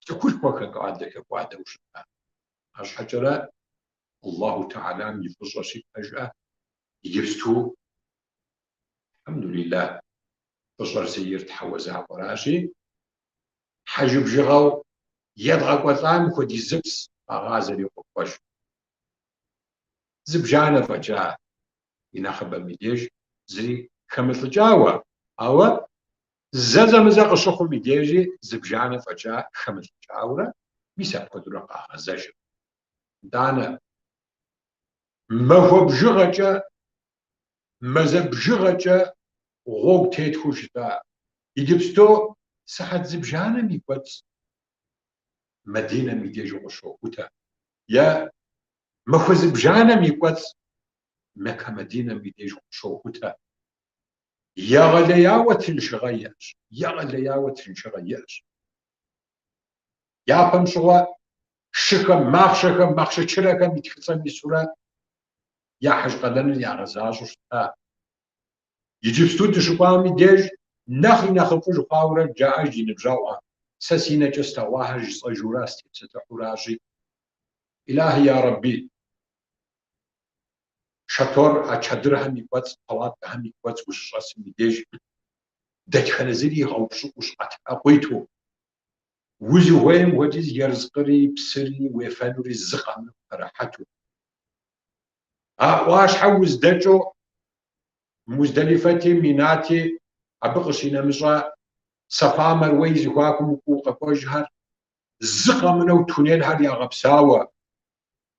Speaker 1: Цӏыхушхуэ хэкӏуадэу щыта. Арщхьэкӏэрэ Аллаху Тэхьэлам и фӏыщӏэщи пэжӏэ, иджыпсту, Хьэмдулиллах, фӏыщӏэр зейр Тхьэуэ закъуэращи, хьэжы бжыгъэу едгъэкӏуэлӏам хуэдизыпс къагъазэри къокӏуэж. Зыбжанэ фӏэкӏа и нэхъыбэм и деж зыри хэмылӏыкӏауэ, ауэ зэзэмызэ къыщыхъум и дежи зыбжанэ фӏэкӏа хэмылӏыкӏаурэ, мис апхуэдэурэ къагъэзэжыр. Итӏанэ, махуэ бжыгъэкӏэ, мазэ бжыгъэкӏэ гъуэгу тетхэу щыта. Иджыпсту сыхьэт зыбжанэм и кӏуэцӏ Мадинэм и деж укъыщохутэ. Е махуэ зыбжанэм и кӏуэцӏ Меккэ Мадинэм и деж укъыщохутэ. Егъэлеяуэ тыншыгъэ иӏэщ, егъэлеяуэ тыншыгъэ иӏэщ. Япэм щыгъуэ шыхэм, махъшэхэм, махъшэ чырэхэм и тхыцӏэм исурэ я хьэж къалэныр ягъэзащӏэу щыта. Иджыпсту дыщыкӏуам и деж нэхъри нэхъыфӏыж хъуаурэ жаӏэж ди ныбжьэгъухэм, сэ си нэкӏэ слъэгъуахэр жысӏэжурэ сытепсэлъыхьуращи, Илахьи я Рэбби, шатор а чадырхэм и кӏуэцӏ, палаткэхэм и кӏуэцӏ ущыщӏэсым и деж дэтхэнэ зыри игъэупщӏыӏуу щӏыӏэтыӏэ къуиту, узыхуейм хуэдиз ерыскъыри, псыри, уефэнури зы къэмынэу пэрыхьэту. А ӏуащхьэ уздэкӏыу Муздалифэти, Минати, абы къыщинэмыщӏа Сафа Мэрвэ и зэхуакум укӏуэу къэкӏуэжхэр, зы къэмынэу туннелхэр ягъэпсауэ.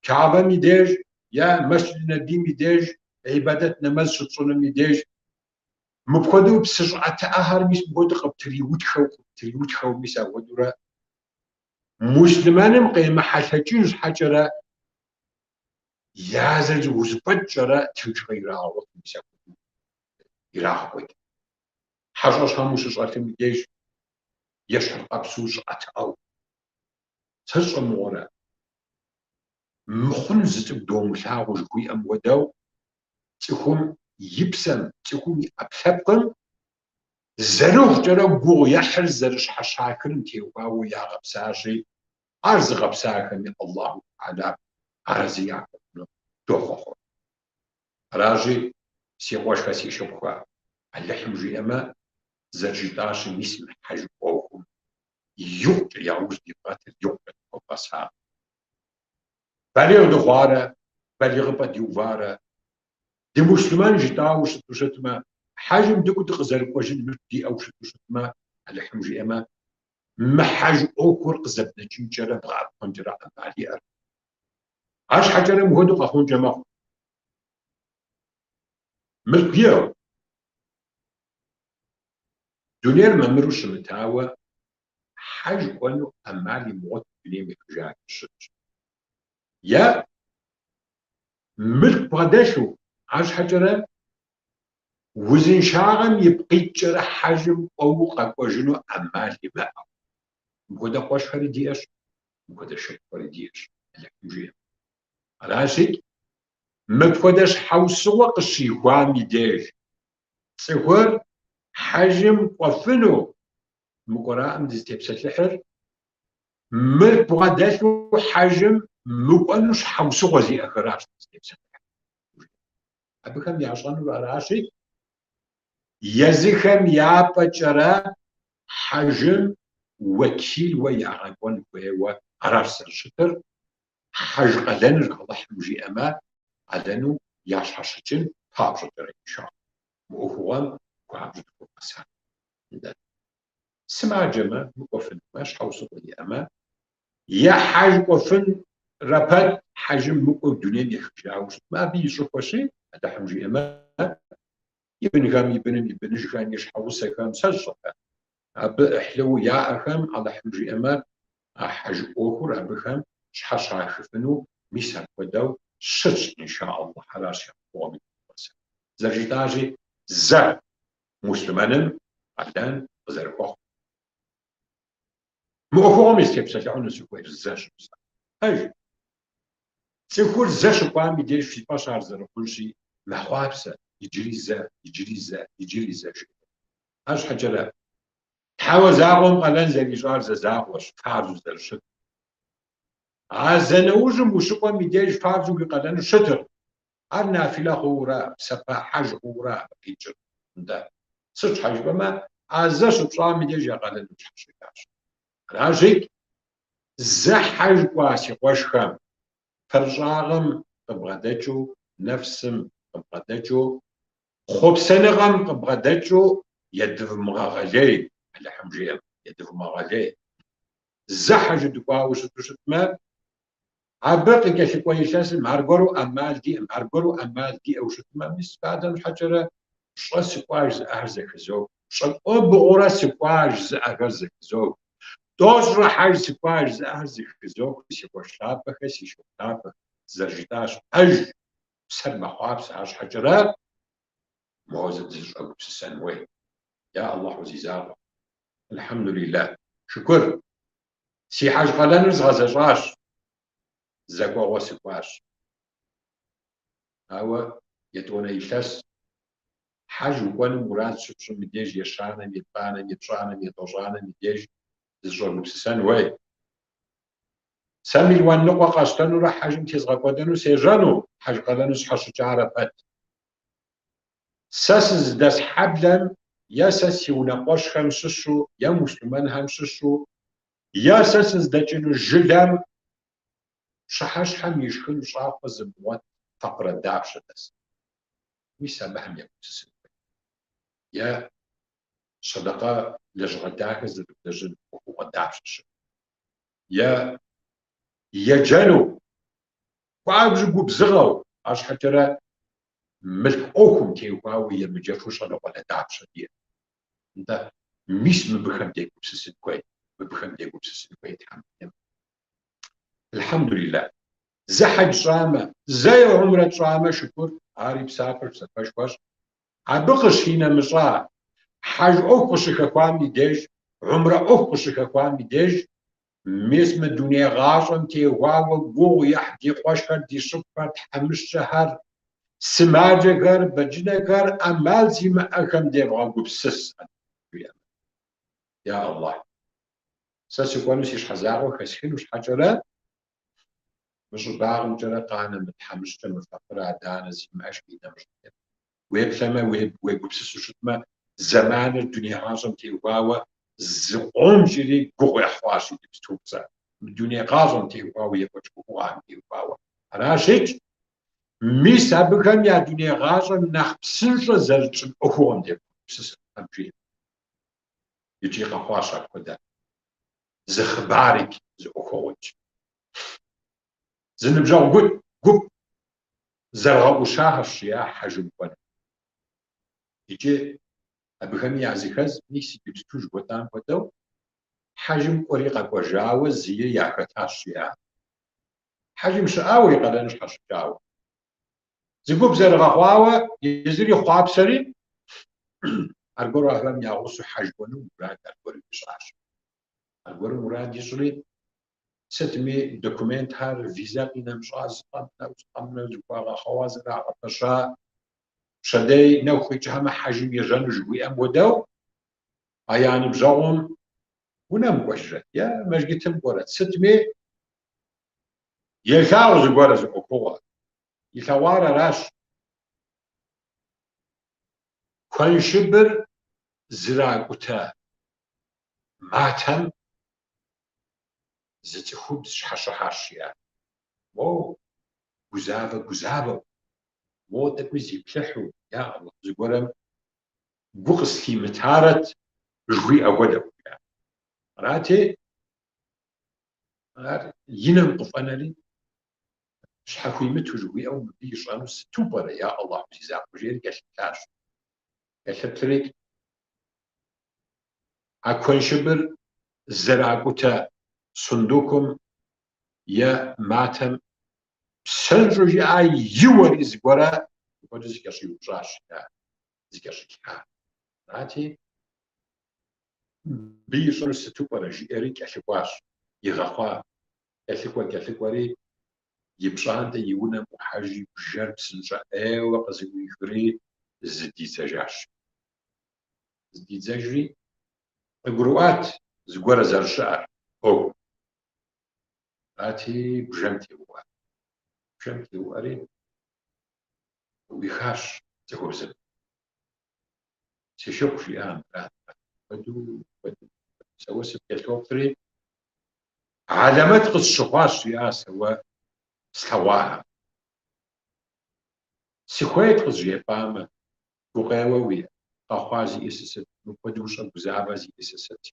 Speaker 1: Кабэм и деж е Мэсджид Нэбим и деж ибадэт нэмэз щыпщӏыным и деж мыпхуэдэу псы щӏыӏэтыӏэхэр мис мыпхуэдэу къыптриутхэу, къыптриутхэу мис апхуэдэурэ муслъымэным къемыхьэлъэкӏын щхьэкӏэрэ я зэрызэфӏэкӏкӏэрэ тыншыгъэ ирагъэгъуэту мис апхуэдэу ирагъэкӏуэкӏ. Хьэщӏэщхэм ущыщӏэлъым и деж ещхьыркъэпсу щӏыӏэтыӏэу. Сэ сщӏэ мыгъуэрэ, мыхъун зы цӏыкӏу домылъагъу жыхуиӏэм хуэдэу цӏыхум и псэм, цӏыхум и ӏэпкълъэпкъым зэрыхъукӏэрэ гугъу ехьыр зэрыщхьэщахыным теухуауэ ягъэпсащи, ар зыгъэпсахэми Аллаху Тэхьэлам арэзы яхуэхъуну дохъуэхъур. Аращи, си къуэшхэ, си шыпхъухэ, Алыхьым жиӏэмэ, зэрыжытӏащи, мис мы хьэж ӏуэхум икъукӏэ яужь дивгъэтыр, икъукӏэ дыхуэвгъэсакъ. Балигъ дыхъуарэ, балигъыпӏэ диуварэ, дымуслъымэн жытӏауэ щыту щытмэ, хьэжым дыкӏуэу дыкъызэрыкӏуэжын мылъку диӏэу щыту щытмэ, Алыхьым жиӏэмэ, мы хьэж ӏуэхур къызэбнэкӏынкӏэрэ бгъэӏэпхъуэнкӏэрэ ӏэмал иӏэр. Арщхьэкӏэрэ мыхуэдэу къэхъункӏэ мэхъу. Мылъку иӏэу. Дунейр мамыру щымытауэ, хьэж кӏуэну ӏэмал имыгъуэту дунейм ехыжахэр щытщ. Е мылъку бгъэдэлъу, арщхьэкӏэрэ узыншагъэм ипкъ иткӏэрэ хьэжым кӏуэу къэкӏуэжыну ӏэмал имыӏэу. Мыпхуэдэ къуэшхэри диӏэщ, мыпхуэдэ шыпхъухэри диӏэщ, Алыхьым жиӏэмэ. Аращи, мыпхуэдэ щхьэусыгъуэ къыщихуам и деж, цӏыхур хьэжым кӏуэфыну, мыкӏуэраӏым дызытепсэлъыхьыр. Мылъку бгъэдэлъу хьэжым мыкӏуэну щхьэусыгъуэ зиӏэхэращ дызытепсэлъыхьыр. Абыхэм ящӏэнур аращи, езыхэм я пӏэкӏэрэ хьэжым уэкилуэ ягъэкӏуэн хуейуэ аращ зэрыщытыр. Хьэж къалэныр Алыхьым жиӏэмэ, къалэну ящхьэщыкӏын папщӏэкӏэрэ иншаллахь. Мы ӏуэхугъуэм хуабжьу дыхуэвгъэсакъ. Сымаджэмэ, мыкӏуэфынумэ, щхьэусыгъуэ иӏэмэ, е хьэж кӏуэфынрэ пэт хьэжым мыкӏуэу дунейм ехыжауэ щытмэ, абы и щӏыхуэщи, Алыхьым жиӏэмэ, и бынхэм, и быным, и быныжхэм, и щхьэгъусэхэм, сэ сщӏэрэ, абы ӏыхьлыуэ яӏэхэм, Алыхьым жиӏэмэ, а хьэж ӏуэхур абыхэм щхьэщахыфыну, мис апхуэдэу щытщ, инша Аллахь, аращ я ӏуэхугъуэми дыхуэвгъэсакъ. Зэрыжытӏащи, зэ муслъымэным къалэн къызэрыхуэхъу. Мы ӏуэхугъуэм сытепсэлъыхьыну сыхуейщ зэ щыпсэу. Пэж. Цӏыхур зэ щыкӏуам и деж фи фӏэщ ар зэрыхъунщи, мэхъуапсэ, иджыри зэ, иджыри зэ, иджыри зэ жиӏэу. Арщхьэкӏэрэ, Тхьэуэ закъуэм къалэн зэрищӏар зэ закъуэщ, фарзу зэрыщыт. А зэ нэужьым ущыкӏуэм и деж фарзу уи къалэну щытыр. Ар нафилэ хъуурэ, псапэ хьэж хъуурэ абы къикӏыр. Нтӏэ, сыт щхьэ жыпӏэмэ, а зэ щыпщӏам и деж я къалэныр пщхьэщыкӏащ. Аращи, зэ хьэж кӏуа си къуэшхэм, фэрыщӏагъэм къыбгъэдэкӏыу, нэфсым къыбгъэдэкӏыу, хъуэпсэныгъэм къыбгъэдэкӏыу едывмыгъэгъэлей, Алыхьым жиӏэм, едывмыгъэгъэлей. Зэ хьэжы дыкӏуауэ щыту щытмэ, Абы къыкӏэлъыкӏуэ илъэсым аргуэру ӏэмал диӏэм, аргуэру ӏэмал диӏэу щытмэ, мис фадэм щхьэкӏэрэ пщӏэ сыкӏуа жызыӏэхэр зэхызох, пщӏэкӏуэбгъурэ сыкӏуа жызыӏэхэр зэхызох, тӏощӏрэ хьэж сыкӏуа жызыӏэхэр зэхызох, си къуэш лъапӏэхэ, си шыпхъу лъапӏэхэ, зэрыжытӏащ, пэж, псэр мэхъуапсэ, арщхьэкӏэрэ моуэ зэ дызыщӏэгупсысэн хуей. Я Аллахьу зи закъуэ. Алхьэмдулиллах. Шыкур. Си хьэж къалэныр згъэзэщӏащ, зэ кӏуэгъуэ сыкӏуащ. Ауэ етӏуанэ илъэс хьэж укӏуэну мурад щыпщӏым и деж ещанэм, еплӏанэм, епщӏанэм, етӏощӏанэм и деж зыщӏэгупсысэн хуей. Сэ мелуан ныкъуэ къэсщтэнурэ хьэжым тезгъэкӏуэдэну сежьэну, хьэж къалэныр сщхьэщыкӏарэ пэт. Сэ сызыдэс хьэблэм е сэ си унэкъуэщхэм щыщу, е муслъымэнхэм щыщу, е сэ сыздэкӏыну жылэм пщыхьэщхьэм ишхын щӏакхъуэ зымыгъуэт факъырэ дапщэ дэс? Мис абыхэм егупсысын хуей. Е сэдэкъэ лэжьыгъэ дахэ зэрыблэжьын ӏуэхугъуэ дапщэ щыӏэ? Е еджэну хуабжьу губзыгъэу, арщхьэкӏэрэ мылъку ӏуэхум теухуауэ емыджэфу щӏалэгъуалэ дапщэ диӏэ? Нтӏэ, мис мыбыхэм дегупсысын хуей, мыбыхэм дегупсысын хуей Тхьэм жиӏэмэ. Алхьэмдулиллах. Зэ хьэдж тщӏамэ, зэ гьумрэ тщӏамэ, шыкур, ари псапэщ, псапэшхуэщ. Абы къыщинэмыщӏа, хьэж ӏуэху къыщыхэхуам и деж, гьумрэ ӏуэху къыщыхэхуам и деж, Мис мы дуней гъащӏэм теухуауэ гугъу ехь ди къуэшхэр, ди шыпхъухэр, тхьэмыщкӏэхэр, сымаджэхэр, бэджынэхэр ӏэмал зимыӏэхэм девгъэгупсыс, жиӏэмэ. Я Аллахь, сэ сыкӏуэну си щхьэ закъуэ хэсхыну щхьэкӏэрэ, мы щӏыбагъымкӏэрэ къанэ мы тхьэмыщкӏэ, мы факъырэ адэ-анэ зимыӏэж къинэмыщӏ. Уеплъэмэ, уегупсысу щытмэ, зэманыр дуней гъащӏэм теухуауэ зыкъомкӏэри гугъу ехь хъуащ иджыпступцӏэ. Мы дуней гъащӏэм теухуауэ екӏуэкӏ ӏуэхугъуэхэм теухуауэ. Аращикӏ, мис абыхэм я дуней гъащӏэр нэхъ псынщӏэ зэрытщӏын ӏуэхугъуэм девгъэгупсыс, Тхьэм жиӏэмэ. Икӏи къэхъуащ апхуэдэ зы хъыбарикӏ, зы ӏуэхугъуикӏ. Зы ныбжьэгъу гуп зэрыгъэӏущахэщ жиӏа хьэжым кӏуэну. Икӏи абыхэми языхэз, мис иджыпсту жыхуэтӏам хуэдэу, хьэжым кӏуэри къэкӏуэжауэ зыи яхэтащ жиӏа. Хьэжым щыӏауэ и къалэныр щхьэщыкӏауэ. Зы гуп зэрыгъэхъуауэ, езыри хъуапсэри, аргуэру ахэм я гъусэу хьэж кӏуэну мурад аргуэру ищӏащ. Аргуэру мурад ищӏри, Сытми, документхэр, визэ къинэмыщӏа зы къэмынэу, зы къэмынэу зыхуагъэхъауа зэрагъэпэща, пщэдей нэху къикӏхьэмэ хьэжым ежьэну жыхуиӏэм хуэдэу, а я ныбжьэгъум. Унэм кӏуэжрэт е мэжджытым кӏуэрэт, сытми елъагъу зыгуэрэ зы ӏуэхугъуэ. Илъэгъуар аращ. Куэншыбыр зэракӏутэ матэм зы цӏыхубз щхьэщыхьащ, жиӏэ. Моуэ гузавэ-гузавэу, моуэ тӏэкӏуи зиплъыхьу, я Алыхь, зыгуэрым гу къыслъимытарэт жыхуиӏэ хуэдэу, жиӏэ. Арати, ар и нэм къыфӏэнэри, щхьэхуимыту жыхуиӏэу мыбы ищӏэну сыту пӏэрэ, я Алыхьу зи закъуэ, жиӏэри кӏэлъыплъащ. Кӏэлъыплъри, а куэншыбыр зэракӏутэ сундукум е матэм псынщӏэу жиӏа иуэри зыгуэрэ мыпхуэдэу зыкӏэщӏиупщӏащ, жиӏа, зыкӏэщӏилъхьа. Арати, мыбы ищӏэну сыту пӏэрэ, жиӏэри кӏэлъыкӏуащ, игъэхъуа. Кӏэлъыкӏуэ-кӏэлъыкӏуэри, и пщӏантӏэ и унэм ӏухьэжри, бжэр псынщӏэ ӏейуэ къызэӏуихри зыдидзэжащ. Зыдидзэжри, къыгурыӏуат зыгуэрэ зэрыщыӏэр ӏуэху. Арати, бжэм теуӏуат. Бжэм теуӏуэри, къыӏуихащ цӏыхубзым. Си шыпхъу жиӏа мырат, хуэдэу, хуэдэу. Сэ уэ сыпкӏэлъоплъри, хьэлэмэт къысщыхъуащ, жиӏа сэ уэ слъэгъуахэм. Сыхуейт къызжепӏамэ, гукъеуэ уиӏэ, къэхъуа зиӏысыр сыт, мыпхуэдэу ущӏэгузавэр зиӏысыр сыт?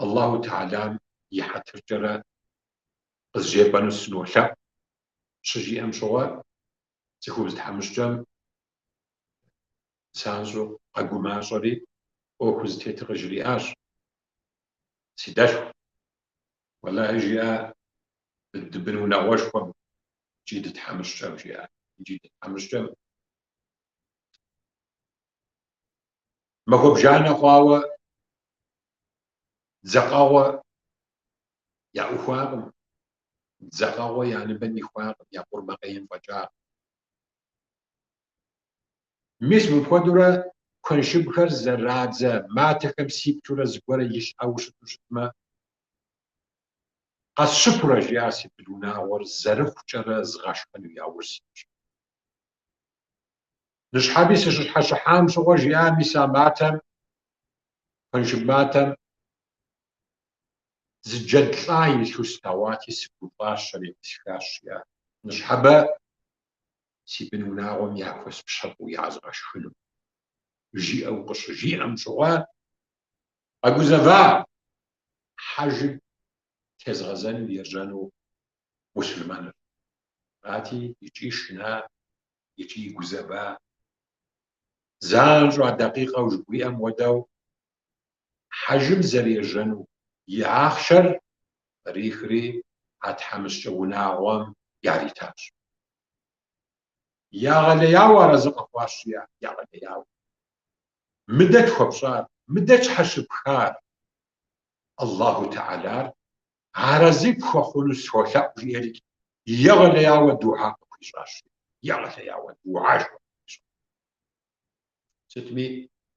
Speaker 1: Аллаху Тэхьэлам и хьэтыркӏэрэ къызжепӏэну сынолъэӏу, щыжиӏэм щыгъуэ, цӏыхубз тхьэмыщкӏэм занщӏэу къэгумащӏэри, ӏуэху зытетыр къыжриӏащ. Си дэлъху, уэлэхьи, жиӏа, дыбынунагъуэшхуэм икӏи дытхьэмыщкӏэм, жиӏа, икӏи дытхьэмыщкӏэм. Махуэ бжанэ хъуауэ дзэкъэгъуэ яӏухуакъым, дзэкъэгъуэ я ныбэм ихуакъым, я къурмакъейм фӏэкӏа. Мис мыпхуэдэурэ куэншыбхэр зэрадзэ матэхэм сиплъурэ зыгуэрэ илъхьэу щыту щытмэ, къэсщыпурэ, жиӏа, си бынунагъуэр зэрыхъукӏэрэ згъэшхэну яужь ситщ. Ныщхьэби сыщыщхьэщыхьам щыгъуэ, жиӏа, мис а матэм, куэншыб матэм зы джэд лӏа илъу слъэгъуати, сыгуфӏащэри къисхащ, жиӏа. Ныщхьэбэ си бынунагъуэм яхуэспщэфӏу язгъэшхыну, жиӏэу къыщыжиӏэм щыгъуэ, къэгузэва хьэжым тезгъэзэну ежьэну муслъымэныр. Арати, икӏи шына, икӏи гузэва. Занщӏэу а дакъикъэу жыхуиӏэм хуэдэу хьэжым зэрежьэну и ахъшэр кърихри а тхьэмыщкӏэ унагъуэм яритащ. Егъэлеяуэ арэзы къэхъуащ, жиӏа, егъэлеяуэ. Мыдэ тхуэпщӏар, мыдэ тщхьэщыпхар, Аллаху Тэхьэлар арэзы пхуэхъуну солъэӏу, жиӏэри, егъэлеяуэ дугьэ къыхуищӏащ, егъэлеяуэ дугьэшхуэ къыхуищӏащ. Сытми,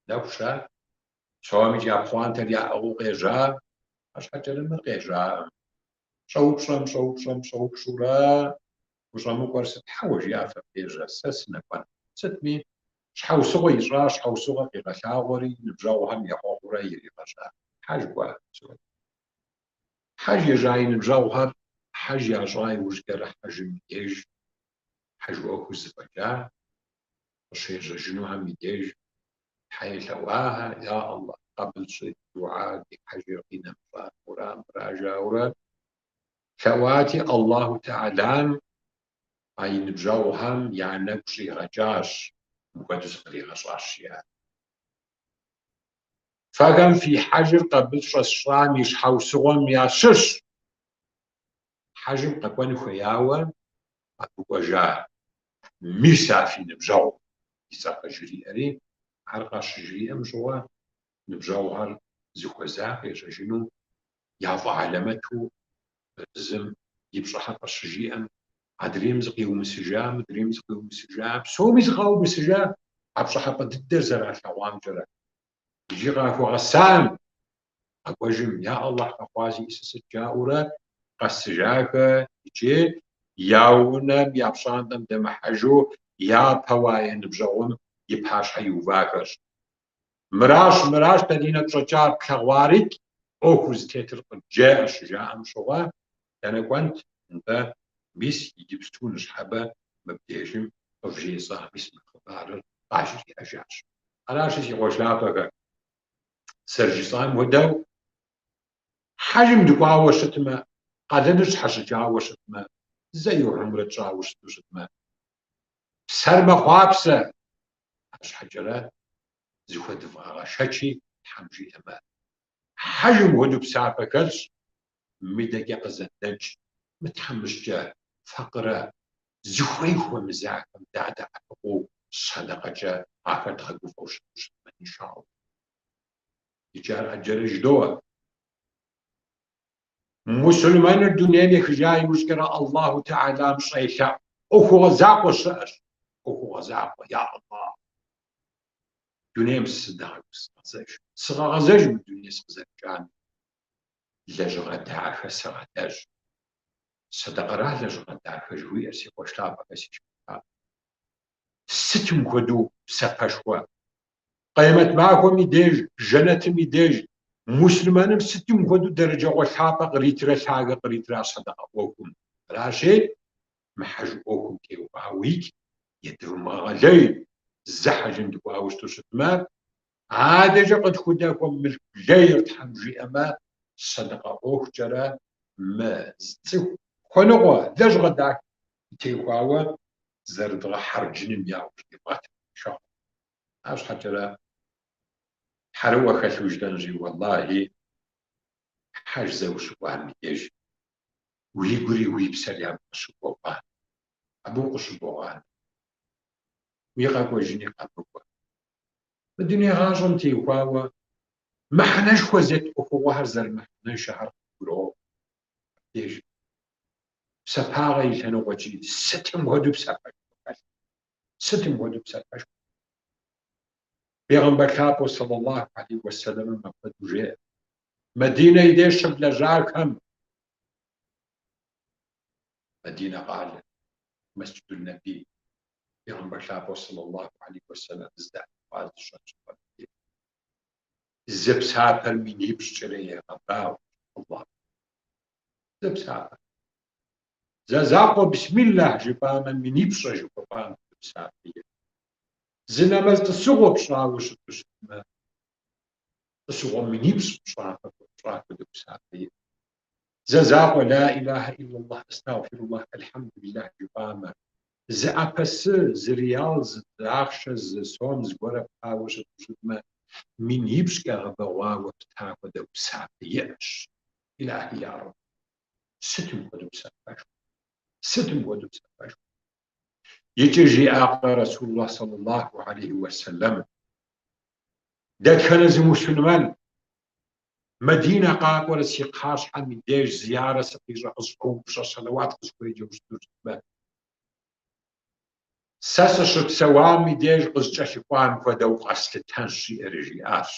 Speaker 1: нэху ща, псомикӏ я пхъуантэр яӏыгъыу къежьа, арщхьэкӏэрэ мыр къежьаӏым. Щӏэупщӏэм, щӏэупщӏэм, щӏэупщӏурэ, ущӏэмыкӏуэр сыт? Хьэуэ, жиӏа, фэ фежьэ, сэ сынэкӏуэн. Сытми, щхьэусыгъуэ ищӏа, щхьэусыгъуэ къигъэлъагъуэри, ныбжьэгъухэм ехъуэхъурэ иригъэжьа. Хьэж кӏуа, псори. Хьэж ежьа и ныбжьэгъухэр хьэж ящӏа иужькӏэрэ хьэжым и деж хьэж ӏуэхур зэфӏэкӏа, къыщежьэжынухэм и деж Тхьэ елъэӏуахэ, я Аллахь, къабыл щӏи дугьэ, ди хьэжыр къинэмыщӏа, мора, мыра жаурэ лъэӏуати, Аллаху Тэхьэлам а и ныбжьэгъухэм я нэгу щӏигъэкӏащ, мыпхуэдэу зыкъригъэщӏащ, жиӏа. Фэхэм фи хьэжыр къабыл щӏэсщӏам и щхьэусыгъуэм ящыщщ хьэжым къэкӏуэн хуеяуэ абы кӏуэжа мис а фи ныбжьэгъум и цӏэр къыжриӏэри, ар къащыжриӏэм щыгъуэ ныбжьэгъухэр зыхуэза къежьэжыну яфӏэхьэлэмэту зым и пщӏыхьэпӏэр щыжиӏэм, адрейм зыкъиумысыжа, мыдрейм зыкъиумысыжа, псоми зыкъаумысыжа а пщӏыхьэпӏэ дыдэр зэралъэгъуамкӏэрэ. Иджы къахуэгъэсам, къэкӏуэжым, я Аллахь, къэхъуа зиӏысыр сыт жаӏэурэ къэсыжахэ икӏи я унэм, я пщӏантӏэм дэмыхьэжу япэу а я ныбжьэгъум и пащхьэ иувахэщ. Мыращ, мыращ дэ ди нэгу щӏэкӏар, плъэгъуарикӏ, ӏуэхур зытетыр къыджеӏэ щыжаӏэм щыгъуэ, дэнэ кӏуэнт? Нтӏэ, мис иджыпсту ныщхьэбэ мыбдежым къывжесӏа мис мы хъыбарыр къажриӏэжащ. Аращи, си къуэш лъапӏэхэ, зэрыжысӏам хуэдэу, хьэжым дыкӏуауэ щытмэ, къалэныр тщхьэщыкӏауэ щытмэ, зэи гьумрэ тщӏауэ щыту щытмэ, псэр мэхъуапсэ, арщхьэкӏэрэ зыхуэдывгъэгъэшэчи, Тхьэм жиӏэмэ, хьэжым хуэдэу псапэ хэлъщ, мыдэкӏэ къызэднэкӏ, мы тхьэмыщкӏэ факъырэ зыхуей хуэмызахэм дадэӏэпыкъуу сэдэкъэкӏэ ахэр дгъэгуфӏэу щыту щытмэ, иншаллахь. Иджы ар ӏэджэрэ жыдоӏэ. Мусульманыр дунейм ехыжа иужькӏэрэ Аллаху Тэхьэлам щӏелъэӏу ӏуэхугъуэ закъуэ щыӏэщ. ӏуэхугъуэ закъуэ, я Аллах. Дунейм сыдэгъэгъэзэж. Сыгъэгъэзэж мы дуней сыкъызэрыкӏами. Лэжьыгъэ дахэ сыгъэлэжь. Сэдэкъэра лэжьыгъэ дахэ жыхуиӏэр, си къуэш лъапӏэхэ, си шыпхъу лъапӏэ. Сытым хуэдэу псапэшхуэ. Къемэт махуэм и деж, жэнэтым и деж, муслъымэным сытым хуэдэу дэрэджэгъуэ лъапӏэ къритрэ лъагэ къритрэ а сэдэкъэ ӏуэхум. Аращи, мы хьэж ӏуэхум теухуауикӏ едывмыгъэгъэлей, зэ хьэжым дыкӏуауэ щыту щытмэ, адэкӏэ къытхудэхуэ мылъку лейр Тхьэм жиӏэмэ, сэдэкъэ ӏуэхукӏэрэ мы цӏыху хуэныкъуэ лэжьыгъэ дахэ теухуауэ зэрыдгъэхьэрджыным яужь дивгъэт, иншаллахь. Арщхьэкӏэрэ тхьэрыӏуэ хэлъу жытӏэнщи, уэллахи, хьэж зэ ущыкӏуам и деж уигури уи псэри абы къыщыбогъанэ. Абы укъыщыбогъанэ. Уи къэкӏуэжыни къэмыкӏуэ. Мы дуней гъащӏэм теухуауэ мыхьэнэшхуэ зет ӏуэхугъуэхэр зэрымыхьэнэншэхэр къыбгуроӏуэ. Абдеж псапагъэ и лъэныкъуэкӏи сытым хуэдэу псапэшхуэ хэлъ. Сытым хуэдэу псапэшхуэ. Бегъымбар лъапӏэу сэллаллаху алейхи уэсэлэмым апхуэдэу жеӏэ. Мадинэ и деж щыблэжьахэм Мадинэ къалэ, Мэсджидул Нэби, Бегъымбар лъапӏэу сэллаллаху алейхи уэсэлэм здэӏэпхъуа зыщӏэт щӏыпӏэм и деж. Зы псапэр минипщӏкӏэрэ егъэбагъуэ Аллахь. Зы псапэр. Зэ закъуэ бисмиллахь жыпӏамэ, минипщӏэ жыхуэпӏам зы псапэ иӏэ. Зы нэмэз тӏысыгъуэ пщӏауэ щыту щытмэ, тӏысыгъуэ минипщӏ пщӏа хуэдэу псапэ иӏэ. Зэ закъуэ ла илахьэ иллаллахь, астагъфируллахь, алхьэмдулиллахь жыпӏамэ, зы ӏэпэсы, зы риал, зы ахъшэ, зы сом зыгуэрэ птауэ щыту щытмэ, минипщӏкӏэ гъэбэгъуауэ пта хуэдэу псапэ иӏэщ. Илахи я Рэб, сытым хуэдэу псапэшхуэ, сытым хуэдэу псапэшхуэ. Икӏи жиӏакъэ Расулуллах саллаллаху алейхи уэсэлэм, дэтхэнэ зы мусульмэн Мадинэ къакӏуэрэ си кхъащхьэм и деж зиярэ сыкъищӏэ къысщӏэупщӏэ сэлэуат къысхуеджэу щыту щытмэ, сэ сыщыпсэуам и деж къыскӏэлъыкӏуам хуэдэу къэслъытэнщ, жиӏэри жиӏащ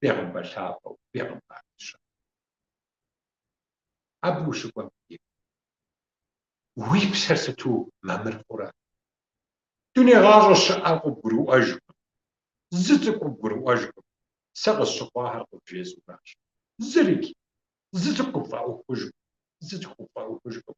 Speaker 1: бегъымбар лъапӏэу, бегъымбар дыщэ. Абы ущыкӏуэм и деж уи псэр сыту мамыр хъурэ? Дуней гъащӏэ щыӏэр къыбгурыӏуэжкъым, зы цӏыкӏу къыбгурыӏуэжкъым. Сэ къысщыхъуахэр къывжесӏэуращ. Зырикӏ, зы цӏыкӏу къыпфӏэӏуэхужкъым, зы цӏыкӏу къыпфӏэӏуэхужкъым.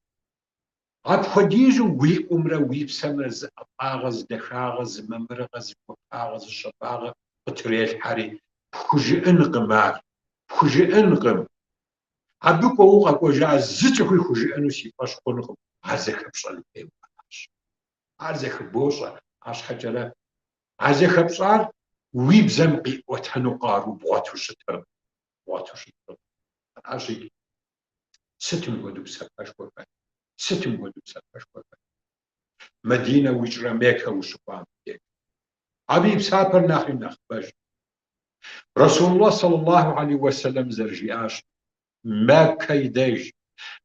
Speaker 1: Апхуэдизу уи ӏумрэ уи псэмрэ зы ӏэфӏагъэ, зы дахагъэ, зы мамырыгъэ, зы гуапагъэ, зы щабагъэ къытрелъхьэри, пхужыӏэнкъым ар, пхужыӏэнкъым. Абы кӏуэуэ къэкӏуэжа зы цӏыхуи хужыӏэну си фӏэщ хъункъым, ар зэхэпщӏэн хуейуэ аращ. Ар зэхыбощӏэ, арщхьэкӏэрэ а зэхэпщӏар уи бзэм къиӏуэтэну къару бгъуэту щытыркъым, бгъуэту щытыркъым. Аращи, сытым хуэдэу псапэшхуэ хэлъ, сытым хуэдэу псапэшхуэ хэлъ. Мадинэ уикӏрэ Меккэ ущыкӏуам деж. Абы и псапэр нэхъри нэхъыбэж. Расулуллах саллаллаху алейхи уэсэлэм зэрыжиӏащ, Меккэ и деж,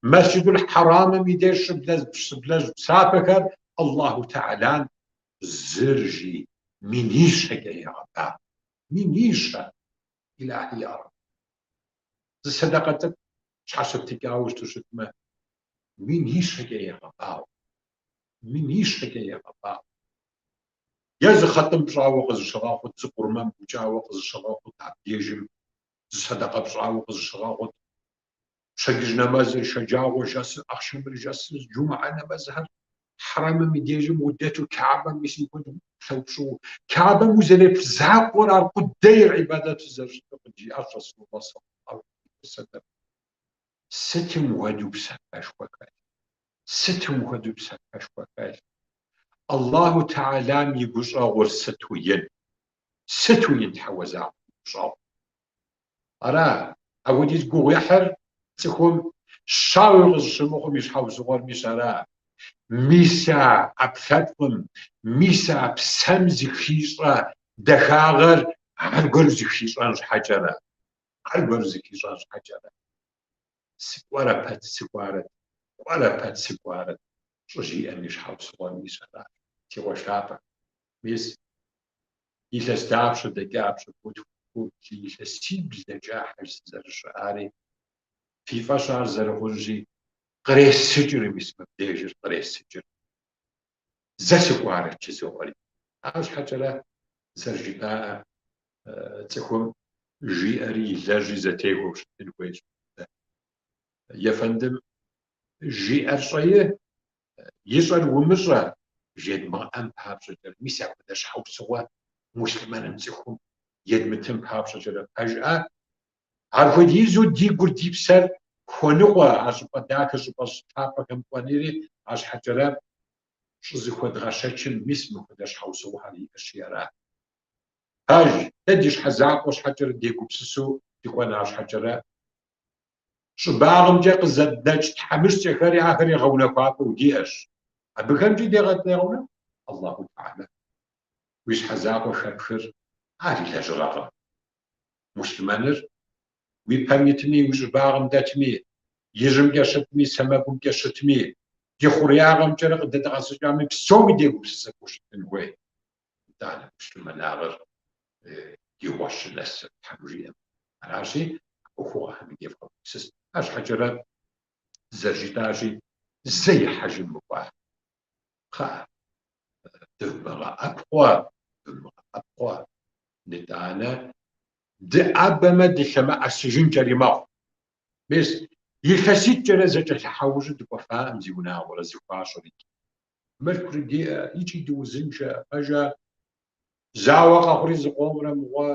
Speaker 1: Мэсджидул Хьэрамым и деж щыблэжь псапэхэр Аллаху Тэхьэлам зыр жи минищэкӏэ егъэбагъуэ. Минищэ! Илахьи я Рэб. Зы сэдэкъэ цӏыкӏу щхьэщыптыкӏауэ щыту щытмэ, минищэкӏэ егъэбагъуэ. Минищэкӏэ егъэбагъуэ. Е зы хъэтӏым пщӏауэ къызыщыгъэхъут, зы къурмэн букӏауэ къызыщыгъэхъут, абдежым зы сэдэкъэ пщӏауэ къызыщыгъэхъут. Пщэдджыжь нэмэзыр, шэджагъуэ жэсыр, ахъшэмыр жэсыр, джумыӏэ нэмэзхэр, хьэрэмым и дежым удэту Каабэм мис мыпхуэдэу ӏуплъэу пщӏыуэ. Каабэм узэреплъ закъуэр ар къудейр ӏибадэту зэрыщытыр къыджиӏащ Расулуллах саллаллаху алейхи вэсэлэм. Сытым хуэдэу псапэшхуэ хэлъ? Сытым хуэдэу псапэшхуэ хэлъ? Аллаху Тэхьэлам и гущӏэгъур сыту ин? Сыту ин Тхьэуэ закъуэм и гущӏэгъур? Ара, апхуэдиз гугъуехьыр цӏыхум щауи къызыщымыхъум и щхьэусыгъуэр мис ара. Мис а ӏэпкълъэпкъым, мис а псэм зыхищӏэ дахагъэр аргуэру зыхищӏэн щхьэкӏэрэ. Аргуэру зыхищӏэн щхьэкӏэрэ. Сыкӏуэрэ пэт сыкӏуарэт, кӏуэрэ пэт сыкӏуарэт, щӏыжиӏэм и щхьэусыгъуэр мис ара, си къуэш лъапӏэ. Мис илъэс дапщэ дэкӏа, пщыкӏутху, блы, илъэсибл дэкӏа хьэж сызэрыщыӏари, фи фӏэщ ар зэрыхъунщи, къресыкӏыр мис мыбдежыр, къресыкӏыр. Зэ сыкӏуарэт жызоӏэри. Арщхьэкӏэрэ зэрыжытӏаӏэ цӏыхум жиӏэри илэжьри зэтехуэу щытын хуейщ. Ефэндым жиӏэр щӏэи, ищӏэр умыщӏэ жедмыгъэӏэн папщӏэкӏэрэ, мис апхуэдэ щхьэусыгъуэ муслъымэным цӏыхум едмытын папщӏэкӏэрэ пэжӏэ, апхуэдизу ди гур, ди псэр хуэныкъуэ а щӏыпӏэ дахэ, щӏыпӏэ лъапӏэхэм кӏуэнри, арщхьэкӏэрэ щӏызыхуэдгъэшэчым мис мыхуэдэ щхьэусыгъуэхэр иӏэщи ара. Пэж, дэ ди щхьэ закъуэ щхьэкӏэрэ дегупсысу дыкӏуэн арщхьэкӏэрэ щӏыбагъымкӏэ къызэднэкӏ тхьэмыщкӏэхэри ахэри гъэунэхуапӏэу диӏэщ. Абыхэмкӏи дегъэгъэунэху Аллаху Тэхьэлэ. Уи щхьэ закъуэ хэпхыр ари лэжьыгъэкъым. Муслъымэныр уи пэм итми, уи щӏыбагъым дэтми, ижьымкӏэ щытми, сэмэгумкӏэ щытми, ди хъуреягъэмкӏэрэ къыдэдгъэсыкӏами, псоми дегупсысыфу щытын хуей. Итӏанэ муслъымэнагъэр ди гъуэщы нэсыр, Тхьэм жиӏэм. Аращи, ӏуэхугъуэхэми девгъэгупсыс. Арщхьэкӏэрэ зэрыжытӏащи, зэи хьэжым мыкӏуа. Кхъыӏэ, дывмыгъэӏэпхъуэ, дывмыгъэӏэпхъуэ. Нытӏанэ дыӏэбэмэ дылъэмыӏэсыжынкӏэри мэхъу. Мис, илъэситӏкӏэрэ зэкӏэлъыхьэужьу дыкӏуэфаӏым зиунагъуэрэ зыхуащӏыр икӏи. Мылъкури диӏэ, икӏи дыузыншэ, пэжа? Зауэ къэхъури зыкъомрэ мыгъуэ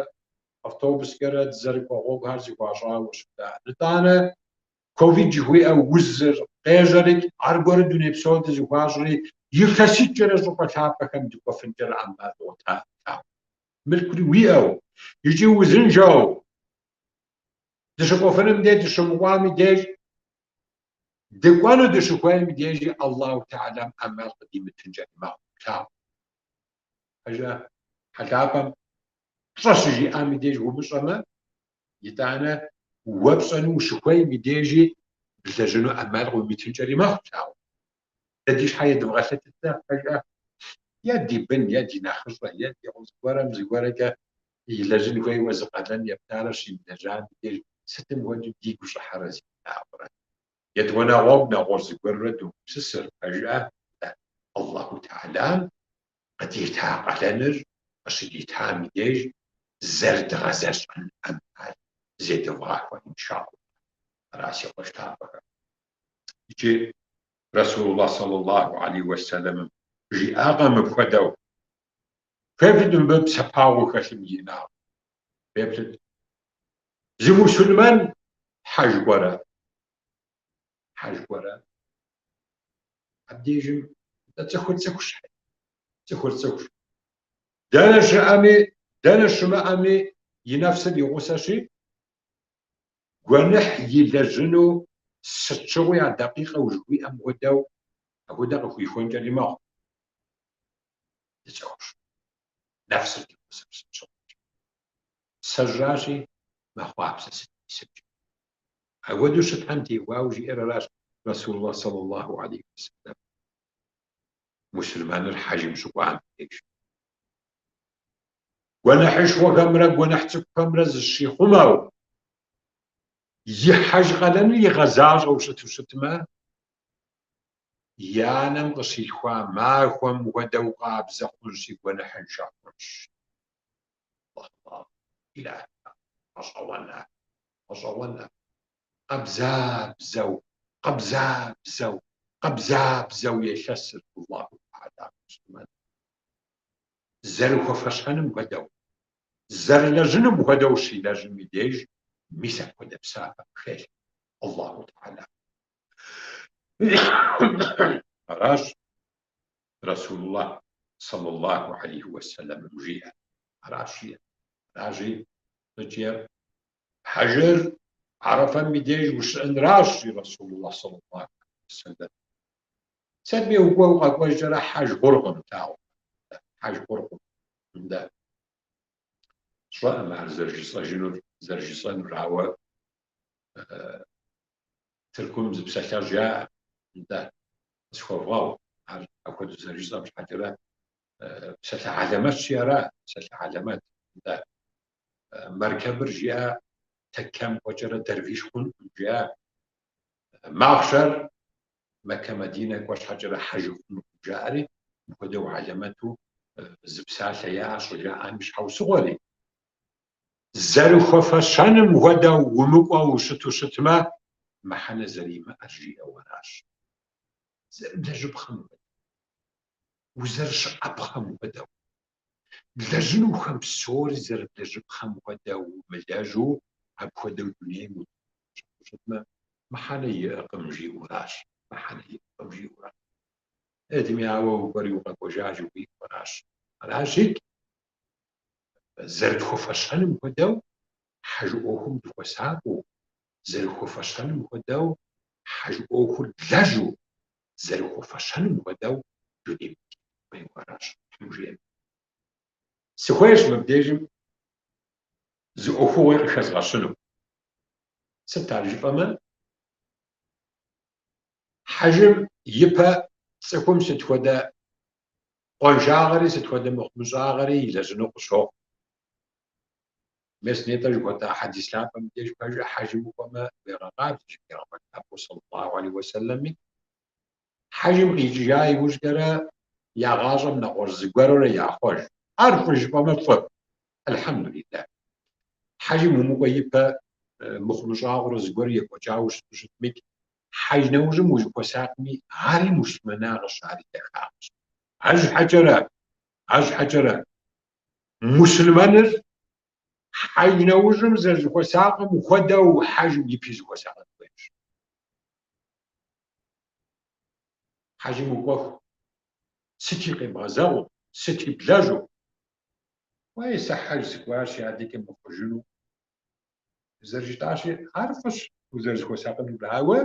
Speaker 1: автобускӏэрэ дызэрыкӏуэ гъуэгухэр зыхуащӏауэ щыта. Нытӏанэ ковид жыхуиӏэ узыр къежьэри, аргуэру дуней псор дызыхуащӏри, илъэситӏкӏэрэ щӏыпӏэ лъапӏэхэм дыкӏуэфынкӏэрэ ӏэмал дгъуэта. Мылъкури уиӏэу икӏи узыншэу дыщыкӏуэфыным деж дыщымыкӏуам и деж, дыкӏуэну дыщыхуейм и дежи Аллаху Тэхьэлам ӏэмал къыдимытынкӏэри мэхъу. Плъагъу. Пэжа? Тхьэ лъапӏэм пщӏэ щыжиӏам и деж умыщӏэмэ, итӏанэ уэ пщӏэну ущыхуейм и дежи блэжьыну ӏэмал къыуимытынкӏэри мэхъу, плъагъу. Дэ ди щхьэ едывгъэлъытыт-тӏэ, пэжа? Е ди бын, е ди нэхъыщӏэ, е ди зыгуэрэм зыгуэрэкӏэ илэжьын хуейуэ зы къалэн ептарэ щимылэжьам и деж сытым хуэдэу дигу щӏыхьэрэ зиунагъуэрэ? Етӏуанэгъуэу нэгъуэщӏ зыгуэрурэ догупсысыр, пэжа? Аллаху Тэхьэлам къыдита къалэныр къыщыдитам и деж зэрыдгъэзэщӏэн ӏэмал зедывгъахуэ, иншаллах. Ара си къуэш лъапӏэхэр. Икӏи Расулуллах саллаллаху алейхи уэсэлэмым жиӏакъэ мыпхуэдэу, Феплъыт мыбы псапагъэу хэлъым и инагъ. Феплъыт. Зы мусульмэн хьэж кӏуэрэ? Хьэж кӏуэрэ? Абдежым цӏыхур цӏыхущ, цӏыхур цӏыхущ. Дэнэ щыӏэми, дэнэ щымыӏэми и нэфсыр и гъусэщи, гуэныхь илэжьыну сыт щыгъуи а дакъикъэу жыхуиӏэм хуэдэу апхуэдэ къыхуихуэнкӏэри мэхъу. Дыцӏыхущ. Нэфсыр ди гъусэщ сыт щыгъуи. Псэжьращи, мэхъуапсэ сыт исымкӏэ. Апхуэдэу щытхэм теухуауэ жиӏэр аращ Расулуллах саллаллаху алейхи уэсэлэм. Мусульманыр хьэжым щыкӏуам деж. Гуэныхьышхуэхэмрэ гуэныхь цӏыкӏухэмрэ зыщихъумэу, и хьэж къалэныр игъэзащӏэу щыту щытмэ, и анэм къыщилъхуа махуэм хуэдэу къабзэ хъунщи, гуэныхьыншэ хъунщ. Гъэщӏэгъуэн ар, гъэщӏэгъуэн ар. Къабзабзэу, къабзабзэу, къабзабзэу елъэсыр Аллаху Тэхьэлам муслъымэн. Зэрыхуэфэщэным хуэдэу, зэрылэжьыным хуэдэу щилэжьым и деж мис апхуэдэ псапэ къыхелъхьэ Аллаху Тэхьэлам. Аращ Расулуллах саллаллаху алейхи уэсэлэмым жиӏэр. Аращ жиӏэр. Аращи, икӏи хьэжыр Арэфэм и деж ущыӏэнращ, жи Расулуллах саллаллаху алейхи уэсэлэм. Сытми укӏуэ укъэкӏуэжкӏэрэ хьэж хъуркъым, лъагъу. Хьэж хъуркъым. Нтӏэ. Сщӏэкъым ар зэрыжысӏэжынур, зэрыжысӏэнур, ауэ Тыркум зы псалъэжь яӏэ. Нтӏэ, къысхуэвгъэгъу, ар апхуэдэу зэрыжысӏэм щхьэкӏэрэ псалъэ хьэлэмэтщи ара, псалъэ хьэлэмэт. Нтӏэ, мэркэбыр жиӏа тэккэм кӏуэкӏэрэ дэрвиш хъункъым, жиӏа. Махъшэр Мэккэ Мадинэ кӏуэ щхьэкӏэрэ хьэжы хъункъым, жаӏэри, мыпхуэдэу хьэлэмэту зы псалъэ яӏэ щӏыжаӏам и щхьэусыгъуэри. Зэрыхуэфэщэным хуэдэу умыкӏуэу ущыту щытмэ, мыхьэнэ зэримыӏэр жиӏэу аращ. Зэрыблэжьыпхъэм хуэдэу, узэрыщыӏэпхъэм хуэдэу, блэжьынухэм псори зэрыблэжьыпхъэм хуэдэу умылэжьу апхуэдэу дунейм утету щытмэ, мыхьэнэ иӏэкъым жиӏэу аращ, мыхьэнэ иӏэкъым жиӏэу аращ. Сытми ауэ укӏуэри укъэкӏуэжа жыхуиӏэу аращ. Аращи, зэрытхуэфэщэным хуэдэу хьэж ӏуэхум дыхуэсакъыу, зэрыхуэфэщэным хуэдэу хьэж ӏуэхур длэжьу, зэрыхуэфэщэным хуэдэу дунейм дытетын хуейуэ аращ Тхьэм жиӏэм. Сыхуейщ мыбдежым зы ӏуэхугъуи къыхэзгъэщыну. Сыт ар жыфӏэмэ, хьэжым ипэ цӏыхум сыт хуэдэ къуаншагъэри сыт хуэдэ мыхъумыщӏагъэри илэжьыну къыщохъу. Мес нетӏэ жыхуэтӏа хьэдис лъапӏэм деж пэжу хьэжым укӏуэмэ уегъэкъабзэ, жи Пейгъэмбэр лъапӏэу саллаллаху алейхи уэсэллэми. Хьэжым къикӏыжа иужькӏэрэ я гъащӏэм нэгъуэщӏ зыгуэрурэ яхъуэж. Ар фӏы жыпӏэмэ фӏы. Альхьэмдулиллах. Хьэжым умыкӏуэ ипэ мыхъумыщӏагъэурэ зыгуэр екӏуэкӏауэ щыту щытмикӏ, хьэж нэужьым узыхуэсакъми, ари муслъымэнагъэщ, ари дахагъэщ. Арщхьэкӏэрэ, арщхьэкӏэрэ, муслъымэныр хьэж нэужьым зэрызыхуэсакъым хуэдэу хьэжым ипи зыхуэсакъын хуейщ. Хьэжым укӏуэху, сыти къебгъэзэгъыу, сыти блэжьу, уей, сэ хьэж сыкӏуащи, адэкӏэ мыхъужыну. Зэрыжытӏащи, ар фӏыщ узэрызыхуэсакъынур, ауэ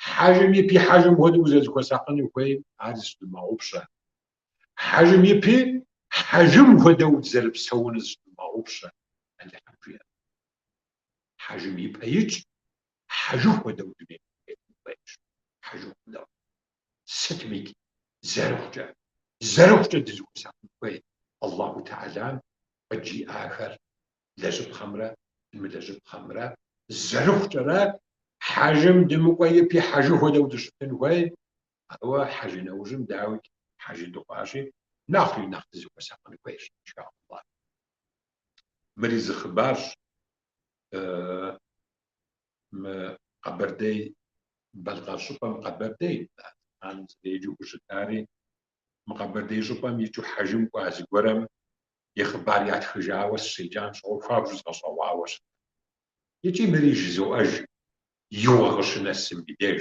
Speaker 1: хьэжым ипи хьэжым хуэдэу узэрызыхуэсакъыну хуейм ар зыщыдумыгъэгъупщэ. Хьэжым ипи хьэжым хуэдэу узэрыпсэунур зыщыдумыгъэгъупщэ, Алыхьым жиӏэ. Хьэжым ипэ икӏ, хьэжы хуэдэу дунейм утетын хуейщ. Хьэжы хуэдэу. Сытмикӏ зэрыхъукӏэ, зэрыхъукӏэ дызыхуэсакъын хуей Аллаху Тэхьэлам къыджиӏахэр лэжьыпхъэмрэ дымылэжьыпхъэмрэ зэрыхъукӏэрэ хьэжым дымыкӏуэ ипи хьэжы хуэдэу дыщытын хуей, ауэ хьэжы нэужьым дауикӏ хьэжы дыхъуащи, нэхъри нэхъ дызыхуэсакъын хуейщ, иншаллах. Мыри зы хъыбарщ, мы Къэбэрдей Балъкъэр щӏыпӏэм Къэбэрдей зэманым зэреджэу хущытари, мы Къэбэрдей щӏыпӏэм икӏыу хьэжым кӏуа зыгуэрэм и хъыбар ятхыжауэ сыщеджам щыгъуэ хуабжьу згъэщӏэгъуауэ щыта. Икӏи мыри жызоӏэж игъуэ къыщынэсым и деж.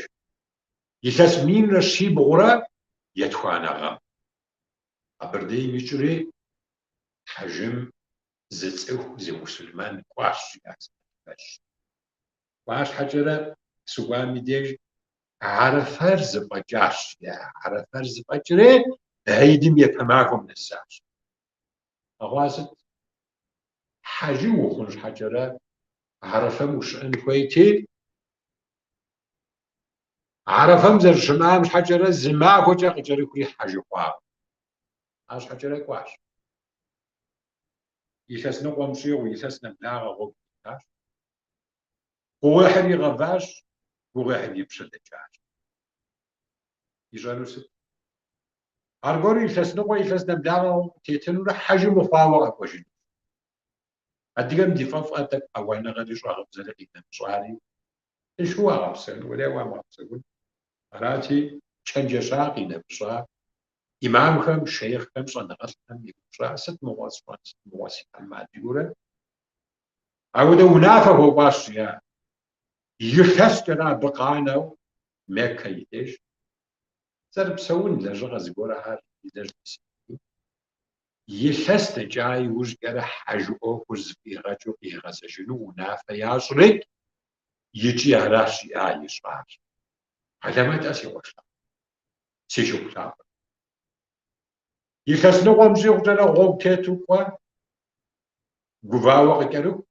Speaker 1: Илъэс минрэ щибгъурэ етхуанэ гъэм. Къэбэрдейм икӏри хьэжым зы цӏыху, зы мусульмэн кӏуащ, жиӏащ адыгэлӏ. Кӏуа щхьэкӏэрэ щыкӏуам и деж Арэфэр зэфӏэкӏащ, жиӏа. Арэфэр зэфӏэкӏри Гьидым япэ махуэм нэсащ. Къэхъуар сыт? Хьэжы ухъун щхьэкӏэрэ Арэфэм ущыӏэн хуейти, Арэфэм зэрыщымыӏам щхьэкӏэрэ зы махуэкӏэ къыкӏэрыхури хьэжы хъуакъым. Арщхьэкӏэрэ кӏуащ. Илъэс ныкъуэм щӏигъу, илъэс нэблагъэ гъуэгу тетащ. Гугъуехьыр игъэващ, гугъуехьыр и пщэ дэкӏащ. Ищӏэнур сыт? Аргуэру илъэс ныкъуэ, илъэс нэблагъэ гъуэгу тетынурэ хьэжы мыхъуауэ къэкӏуэжынущ. Адыгэм ди фӏэфӏэ тӏэкӏу ауаныгъэри щӏагъыбзэри къинэмыщӏари, тыншу уагъэпсэун, уэлей уамыгъэпсэун. Арати, чэнджэща къинэмыщӏа, имамхэм, шейхъхэм, щӏэныгъэлӏхэм еупщӏа, сыт мыгъуэ сщӏэн, сыт мыгъуэ си ӏэмал жиӏэурэ, ауэдэ унафэ хуэкӏуащ, жиӏа. Илъэскӏэрэ абы къанэу Меккэ и деж зэрыпсэун лэжьыгъэ зыгуэрхэр илэжьу сытми, илъэс дэкӏа иужькӏэрэ хьэж ӏуэхур зэфӏигъэкӏыу къигъэзэжыну унафэ ящӏри, икӏи аращ жиӏа ищӏар. Хьэлэмэт-ӏэ си къуэш лъапӏэ, си шыпхъу лъапӏэ. Илъэс ныкъуэм щӏигъукӏэрэ гъуэгу тету кӏуэ, гувауэ къыкӏэрыху.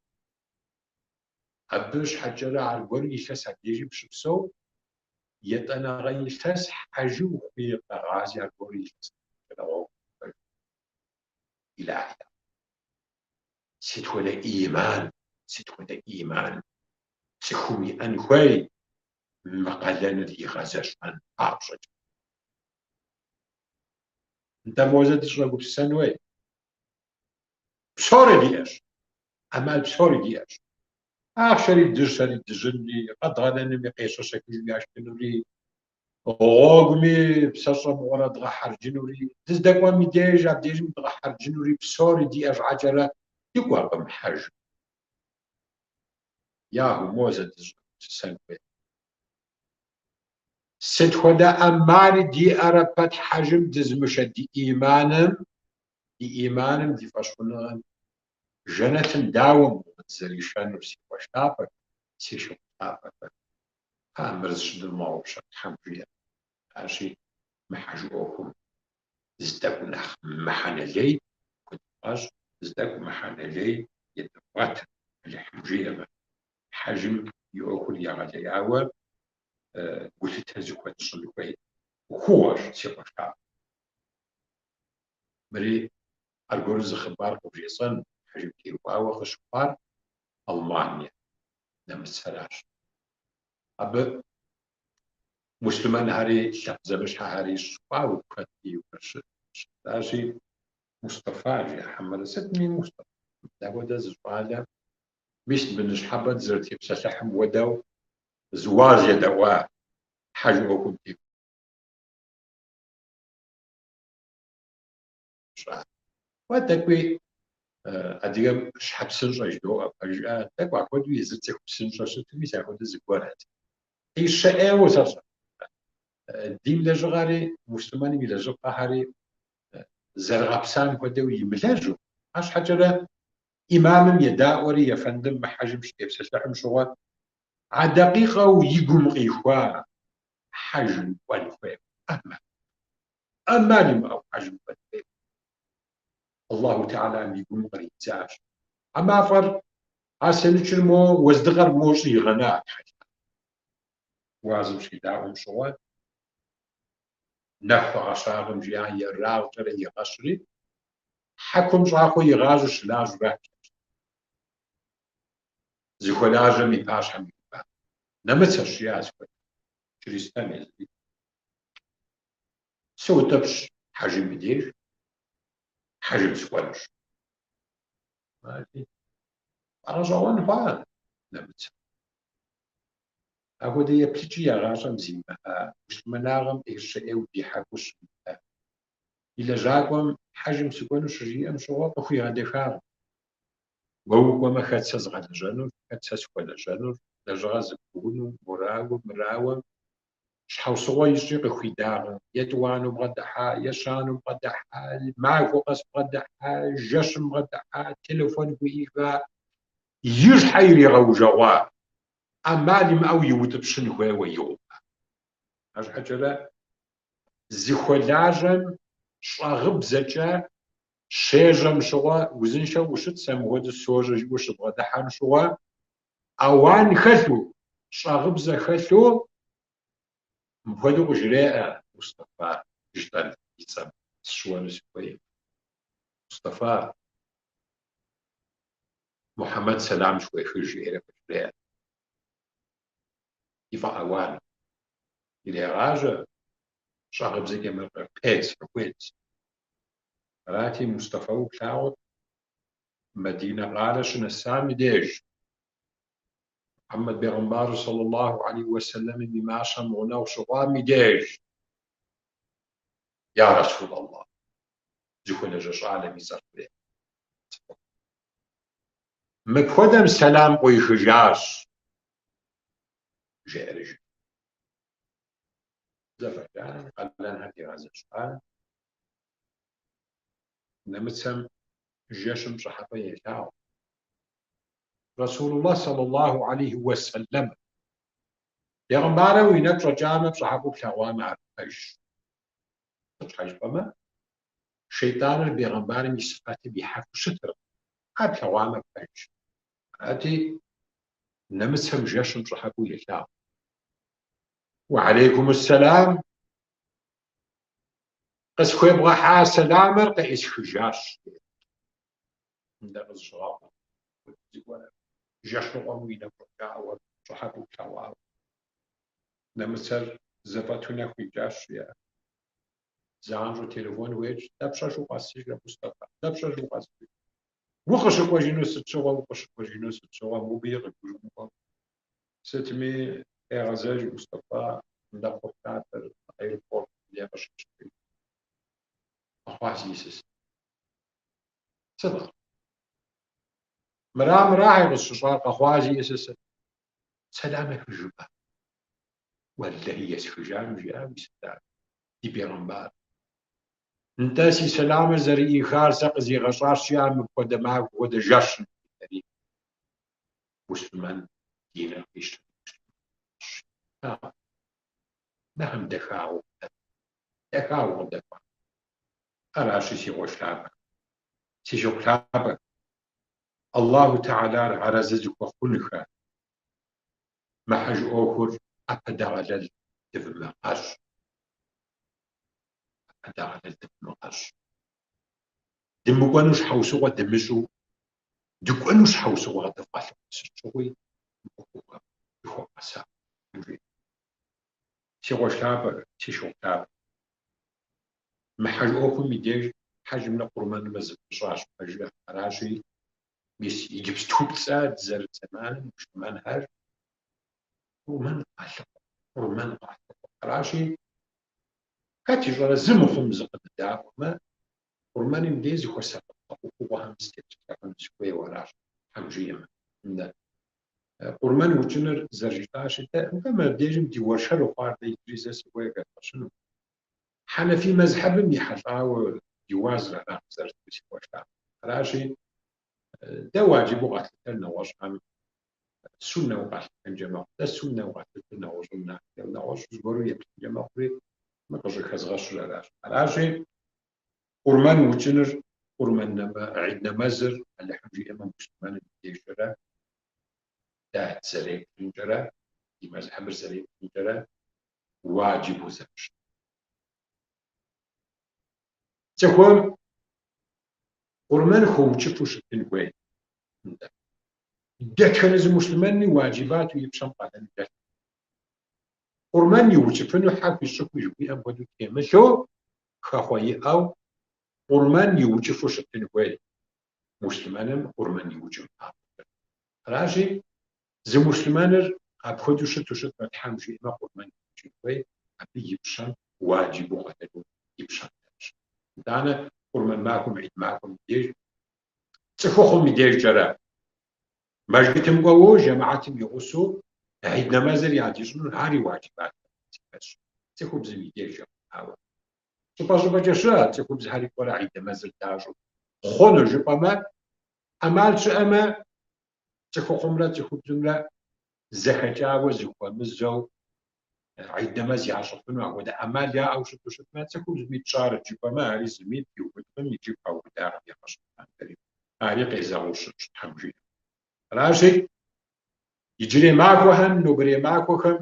Speaker 1: Абы щхьэкӏэрэ аргуэру илъэс абдежым щыпсэу, етӏанэгъэ илъэс хьэжы ухъуи къэгъази аргуэру илъэс ныкъуэкӏэрэ гъуэгу теувэж. Илахьи, сыт хуэдэ ӏиман, сыт хуэдэ ӏиман цӏыхум иӏэн хуей мы къалэныр игъэзэщӏэн папщӏэкӏэ. Нтӏэ мо зэ дыщӏэгупсысэн хуей. Псори диӏэщ, ӏэмал псори диӏэщ. Ахъшэри, дыщэри, дыжьынри, къэдгъэнэнуми, къещэщэхыжу яшхынури, гъуэгуми псэщӏэ мыгъуэрэ дгъэхьэрджынури, дыздэкӏуэм и деж абдежым дгъэхьэрджынури, псори диӏэ щхьэкӏэрэ дыкӏуэкъым хьэжым. Яху мо зэ дыщӏэгупсысэн хуей. Сыт хуэдэ ӏэмали диӏэрэ пэт хьэжым дызымышэ ди ӏиманым, ди ӏиманым, ди фӏэщхъуныгъэм жэнэтым дауэ мыгъуэ дызэришэнур, си къуэш лъапӏэхэр, си шыпхъу лъапӏэхэр? Кхъыӏэ, мыр зыщыдвмыгъэгъупщэ, Тхьэм жиӏэ. Аращи, мы хьэж ӏуэхум зы тӏэкӏу нэхъ мыхьэнэ лей хуэдывгъэщӏ, зы тӏэкӏу мыхьэнэ лей едывгъэт, Алыхьым жиӏэмэ. Хьэжым и ӏуэхур егъэлеяуэ гулъытэ зыхуэтщӏын хуей ӏуэхугъуэщ, си къуэш лъапӏэ. Мыри аргуэру зы хъыбар къывжесӏэн, хьэжым теухуауэ къыщыхъуар Алмание, нэмыцэращ. Абы муслъымэнхэри лъэпкъ зэмыщхьэхэри щыхъуауэ куэд щытащи, Мустафа жиӏэ хьэмэрэ сытми Мустафа. Апхуэдэ зы щӏалэ, мис мы ныщхьэбэ дызэрытепсэлъыхьым хуэдэу зы уаз едэӏуа хьэж ӏуэхум теухуа. Уэ тӏэкӏуи адыгэм щхьэ псынщӏэ жыдоӏэ, пэжӏэ, тӏэкӏу апхуэдэу езыр цӏыху псынщӏэ щыту, мис апхуэдэ зыгуэрт. Къищэ ӏейуэ сэ сщӏэ. Дин лэжьыгъэри, муслъымэным и лэжьыпхъэхэри зэрыгъэпсам хуэдэу имылэжьу, арщхьэкӏэрэ имамым едаӏуэри ефэндым мы хьэжым щытепсэлъыхьым щыгъуэ, а дакъикъэу и гум къихуа хьэжым кӏуэн хуейуэ. ӏэмал. ӏэмал имыӏэу хьэжым кӏуэн хуейуэ. Аллаху Тэхьэлам и гум къридзащ. А мафӏэр, а сенычыр мо, уэздыгъэр мо щӏигъэна Тхьэлъанэм. Уазым щедаӏуэм щыгъуэ, нэху къэгъэщакъым жиӏа ерагъкӏэрэ игъэщри, хьэкум щӏакхъуэ игъажьэу щылажьэурат. Зыхуэлажьэм и пащхьэм иува. Нэмыцэщ жиӏа зыхуэлажьэр, чристэн езыри. Сыутӏыпщ хьэжым и деж, хьэжым сыкӏуэнущ. Фӏэгъэщӏэгъуэн хъуа нэмыцэ. Апхуэдэ еплъыкӏи я гъащӏэм зимыӏа, муслъымэнагъэм ӏейщэ ӏейуэ дихьэхыу щымыта. И лэжьакӏуэм хьэжым сыкӏуэну щыжиӏэм щыгъуэ къыхуигъэдэхакъым. Уэ укӏуэмэ, хэт сэ згъэлэжьэнур, хэт сэ схуэлэжьэнур, лэжьыгъэ зэпыуну, морауэ, мырауэ. Щхьэусыгъуэ ищӏри къыхуидакъым. Етӏуанэу бгъэдыхьа, ещанэу бгъэдыхьа, махуэ къэс бгъэдыхьа, жэщым бгъэдыхьа, телефон хуиӏыга, и щхьэ иригъэужэгъуа. ӏэмал имыӏэу иутӏыпщын хуейуэ игъуа. Арщхьэкӏэрэ зыхуэлажьэм щӏагъыбзэкӏэ щежьэм щыгъуэ, узыншэу ущыт, сэ мыхуэдэу сожьэ жиӏэу щыбгъэдыхьэм щыгъуэ, ауан хэлъу, щӏагъыбзэ хэлъу мыпхуэдэу къыжреӏэ Мустэфа, жытӏэн и цӏэм сыщыуэну сыхуейкъым. Мустэфа. Мухьэмэд сэлам схуехыж, жеӏэри къыжреӏэ. Ифӏэауан. Ирегъажьэ, щӏагъыбзэкӏэ мыр къыпедз, къыхуедз. Арати, Мустэфауэ плъагъут, Мадинэ къалэ щынэсам и деж, Мухьэмэд бегъымбарыр саллаллаху алейхи уэсэлэмым и мащэм гъунэгъу щыхъуам и деж, Я Расул Аллах, зыхуэлэжьэ щӏалэм и цӏэр къреӏэ. Мыпхуэдэм сэлам къуихыжащ, жеӏэри жеӏэ. Зэфӏэкӏа, къалэнхэр дигъэзэщӏа. Нэмыцэм жэщым пщӏыхьэпӏэ елъагъу. Расулуллах саллаллаху алейхи уэсэлэм. Бегъымбарыр уи нэгу щӏэкӏамэ, пщӏыхьэпӏэу плъэгъуамэ, ар пэжщ. Сыт щхьэ жыпӏэмэ, шейтӏаныр бегъымбарым и сыфэтым ихьэфу щытыркъым. Ар плъэгъуамэ, пэжщ. Арати, нэмыцэм жэщым пщӏыхьэпӏэу елъагъу. Уэ алейкум сэлам! Къысхуебгъэхьа сэламыр къеӏысхыжащ. Нтӏэ къызыщыгъэхъу зыгуэр жэщ ныкъуэм уи нэгу щӏэкӏауэ, пщӏыхьэпӏэу плъэгъуауэ. Нэмыцэр зэфӏэту нэху икӏащ, жеӏэ. Занщӏэу телефон хуещӏ. Дапщэщ укъэсыжрэ, Мустэфа? Дапщэщ укъэсыжрэ? Укъыщыкӏуэжыну сыт щыгъуэ, укъыщыкӏуэжыну сыт щыгъуэ, мобыи къыгурымыӏуэу. Сытми, къегъэзэж Мустэфа, нтӏэ кхъухьлъатэр аэропортым де къыщещтэж. Къэхъуа зиӏысыр сыт? Сыт къэхъуа? Мыра, мырахьи къысщыщӏар, къэхъуа зиӏысыр сыт? Сэлам ехыжыпӏэ. Уэлэхьи, есхыжам, жиӏа уи сэлам, ди бегъымбар. Нтӏэ, си сэламыр зэрыӏихар сэ къызигъэщӏащ, жиӏа мыпхуэдэ махуэ, мыпхуэдэ жэщым, жиӏэри. Муслъымэн диныр къищтэри муслъымэн хъуащ. Мыхэм дахагъэу къыдэкӏуа, дахагъэу къыдэкӏуа. Аращи, си къуэш лъапӏэ, си шыпхъу лъапӏэ, Аллаху Тэхьэлар арэзы зыхуэхъунхэ, мы хьэж ӏуэхур ӏэпэдэгъэлэл дывмыгъэщӏ. ӏэпэдэгъэлэл дывмыгъэщӏ. Дымыкӏуэну щхьэусыгъуэ дымыщӏу, дыкӏуэну щхьэусыгъуэ къыдэвгъэлъыхъуэ сыт щыгъуи мы ӏуэхугъуэм дыхуэвгъэсакъ. Си къуэш лъапӏэхэр, си шыпхъу лъапӏэ. Мы хьэж ӏуэхум и деж хьэжымрэ къурмэнымрэ зэпыщӏащ, пэжрэ? Аращи, мис иджыпступцӏэ дызэрыт зэманым муслъымэнхэр къурмэн къалъыхъуэ, къурмэн къалъыхъуэ. Аращи, хэт ищӏэрэ зы мыхъум зы къыддаӏуэмэ, къурмэным дей зыхуэсакъыпхъэ ӏуэхугъуэхэм сытепсэлъыхьыну сыхуейуэ аращ, Тхьэм жиӏэмэ. Нтӏэ. Къурмэн укӏыныр зэрыжытӏащи, дэ нтӏэ мыбдежым ди уэршэру хъуар дэ иджыри зэ сыхуей хэдгъэщыну. Хьэнэфий мэзхьэбым ехьэлӏауэ ди уазыр ара къызэрытыр си къуэш лъапӏэ. Аращи, дэ уаджибу къэтлъытэр нэгъуэщӏхэм суннэу къалъытэнкӏэ мэхъу. Дэ суннэу къэтлъытэр нэгъуэщӏым нафилэу, нэгъуэщӏ зыгуэру еплъынкӏэ мэхъури, мыр къыщӏыхэзгъэщыр аращ. Аращи, къурмэн укӏыныр, къурмэн гьид нэмэзыр Алыхьым жиӏэмэ муслъымэным и дежкӏэрэ, дэ зэреплъымкӏэрэ, ди мэзхьэбыр зэреплъымкӏэрэ уаджибу зэрыщытыр. Цӏыхум къурмэн хуэукӏыфу щытын хуей. Нтӏэ. Дэтхэнэ зы муслъымэнми уаджибату и пщэм къалэн дэлъ. Къурмэн иукӏыфыну хьэхуи щӏыхуи жыхуиӏэм хуэдэу темылъу, хэхъуэ иӏэу, къурмэн иукӏыфу щытын хуей муслъымэным къурмэн иукӏын папщӏэкӏэ. Аращи, зы муслъымэныр апхуэдэу щыту щытмэ, Тхьэм жиӏэмэ, къурмэн иукӏын хуей, абы и пщэм уаджибу къалэну и пщэм дэлъщ. Итӏанэ къурмэн махуэм, гьид махуэм и деж, цӏыхухъум и дежкӏэрэ мэжджытым кӏуэуэ жэмыхьэтым и гъусэу гьид нэмэзыр ядищӏынур, ари уаджибат зэхэтщ, цӏыхубзым и дежкӏэ ауэ. Щӏыпӏэ-щӏыпӏэкӏэ щыӏэ цӏыхубзхэри кӏуэрэ гьид нэмэзыр дащӏу хъуну жыпӏэмэ, ӏэмал щыӏэмэ, цӏыхухъумрэ цӏыхубзымрэ зэхэкӏауэ зыхуэмызэу гьид нэмэз ящӏыфыну апхуэдэ ӏэмал яӏэу щыту щытмэ, цӏыхубзми тщӏарэт жыпӏэмэ, ари зыми пиубыдкъым икӏи паубыдакъым егъэщӏылӏанхэри. Ари къезэгъыу щытщ, Тхьэм жиӏэмэ. Аращи, иджырей махуэхэм, нобэрей махуэхэм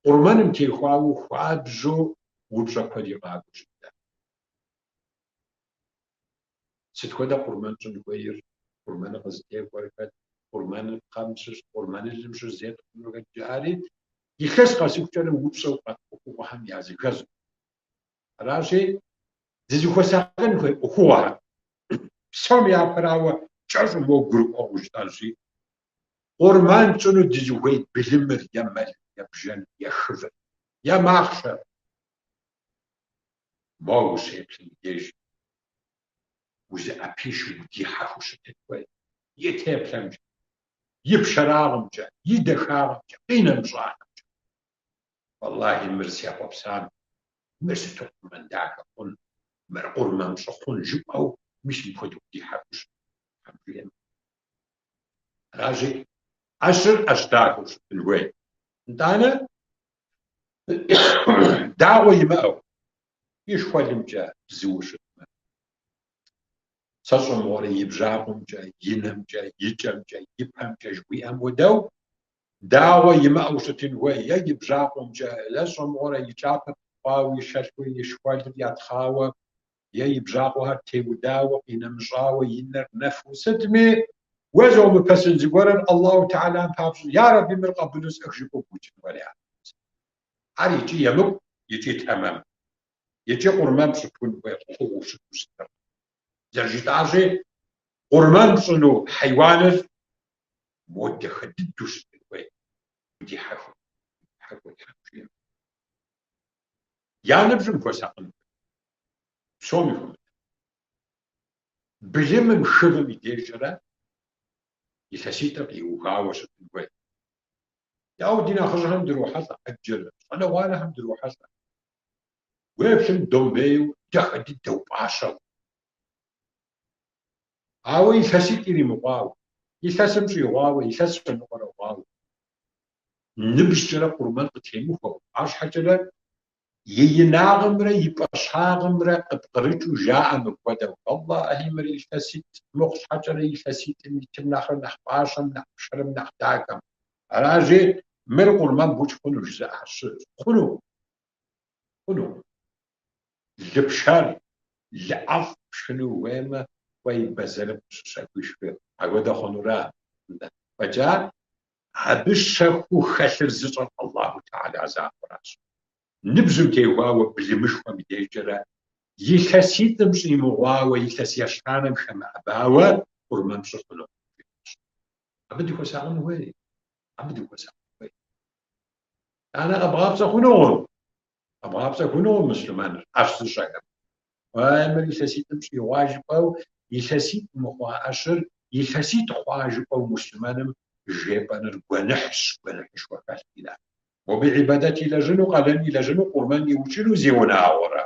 Speaker 1: къурмэным техуауэ хуабжьу упщӏэ куэди къакӏуэу щытэ. Сыт хуэдэ къурмэн щӏын хуейр? Къурмэныр къызытехуэр хэт, къурмэныпхъэм щыщ, къурмэнылым щыщ зет хъунур хэт жаӏэри, илъэс къэсыхукӏэрэ упщӏэу къэт ӏуэхугъуэхэм языхэзу. Аращи, дызыхуэсакъын хуей ӏуэхугъуэхэр, псом япэрауэ, кӏэщӏу моуэ гурыӏуэгъуэу жытӏэнщи, къурмэн тщӏыну дызыхуей былымыр е мэлыр, е бжэныр, е хывыр, е махъшэр, моуэ ущеплъым и деж узыӏэпишэу удихьэхыу щытын хуей и теплъэмкӏэ, и пшэрагъымкӏэ, и дахагъэмкӏэ, къинэмыщӏахэмкӏэ. Уэллахи, мыр сехъуэпсам, мыр сыту къурмэн дахэ хъун, мыр къурмэн пщӏы хъун жыпӏэу, мис мыпхуэдэу удихьэхыу щытын, Тхьэм жиӏэмэ. Аращи, ӏэщыр ӏэщ дахэу щытын хуей. Нтӏанэ, дагъуэ имыӏэу, и шхуэлымкӏэ бзыуэ щытмэ, сэ щӏымыгъуэрэ и бжьакъуэмкӏэ, и нэмкӏэ, и кӏэмкӏэ, и пэмкӏэ жыхуиӏэм хуэдэу, дагъуэ имыӏэу щытын хуей, е и бжьакъуэмкӏэ, е щӏымыгъуэрэ и кӏапэр пхъуауэ, и шэлъхуи, и шхуэлыр ятхъауэ, е и бжьакъуэхэр теудауэ, къинэмыщӏауэ, и нэр нэфу сытми, уэ зомыпэсын зыгуэрыр Аллаху Тэхьэлам папщӏэ, ярэби, мыр къабылу сӏых жыпӏэу букӏын хуей. Ар икӏи емыкӏу, икӏи тэмэм. Икӏи къурмэн пщӏыпун хуей ӏуэхугъуэу щыту щытыр. Зэрыжытӏащи, къурмэн пщӏыну хьэйуаныр мо дахэ дыдэу щытын хуей, удихьэхыу, удихьэхыу Тхьэм жиӏэмэ. Я ныбжьым хуэсакъын хуей, псоми хуэмыдэу. Былымым хывым и дежкӏэрэ илъэситӏыр къиухауэ щытын хуей. Ауэ ди нэхъыжьхэм дрохьэлӏэ ӏэджэрэ, щӏалэгъуалэхэм дрохьэлӏэ. Уеплъым домбейу, дахэ дыдэу пӏащэу. Ауэ илъэситӏ иримыкъуауэ, илъэсым щӏигъуауэ, илъэс щэ ныкъуэрэ хъуауэ, ныбжькӏэрэ къурмэн къытемыхуэу, арщхьэкӏэрэ и инагъымрэ и пӏэщагъымрэ къыпкърыкӏыу жаӏэ мыпхуэдэу, Уэллахьи, мыр илъэситӏ мыхъу щхьэкӏэрэ илъэситӏым итым нэхърэ нэхъ пӏащэм, нэхъ пшэрым, нэхъ дахэм. Аращи, мыр къурмэн букӏ хъуну жызыӏэ щыӏэщ. Хъуну? Хъуну. Лы пшэр, лы ӏэфӏ пшхыну ухуеймэ, кӏуэи бэзэрым къыщыщэхуи шхы. Апхуэдэ хъунура? Фӏэкӏа, абы щэхуу хэлъыр зыщӏэр Аллаху Тэхьэла закъуэращ. Ныбжьым теухуауэ былымышхуэм и дежкӏэрэ илъэситӏым щӏимыгъуауэ, илъэс ещанэм хэмыӏэбауэ къурмэн пщӏы хъуну. Абы дыхуэсакъын хуей, абы дыхуэсакъын хуей. Итӏанэ къэбгъапцӏэ хъунукъым. Къэбгъапцӏэ хъунукъым муслъымэныр, ӏэщ зыщэхэм. Уай, мыр илъэситӏым щӏигъуа жыпӏэу, илъэситӏ мыхъуа ӏэщыр илъэситӏ хъуа жыпӏэу муслъымэным жепӏэныр гуэныхьщ, гуэныхьышхуэ хэлъ. Мобы ӏибадэт илэжьыну, къалэн илэжьыну, къурмэн иукӏыну зиунагъуэрэ?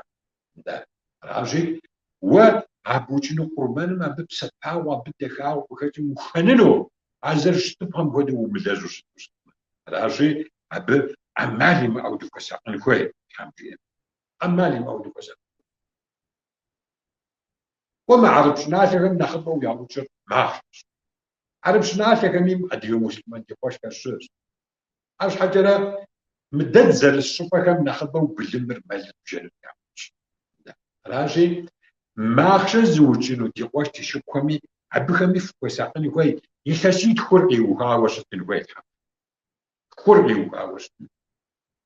Speaker 1: Нтӏэ, аращи, уэ а букӏыну къурмэным абы псапагъэу, абы дахагъэу къыхэкӏым ухэнэну, а зэрыщытыпхъэм хуэдэу умылэжьу щыту щытмэ. Аращи, абы ӏэмал имыӏэу дыхуэсакъын хуей, Тхьэм жиӏэмэ. ӏэмал имыӏэу дыхуэсакъын хуей. Кӏуэ мы хьэрып щӏыналъэхэм нэхъыбэу яукӏыр махъшэщ. Хьэрып щӏыналъэхэми адыгэ муслъымэн ди къуэшхэр щыӏэщ. Арщхьэкӏэрэ мы дэ дызэрыс щӏыпӏэхэм нэхъыбэу былымыр, мэлыр, бжэныр яукӏ. Аращи, махъшэ зыукӏыну ди къуэш ди шыпхъухэми абыхэми фыхуэсакъын хуей, илъэситхур къиухауэ щытын хуей Тхьэм. Тхур къиухауэ щытын.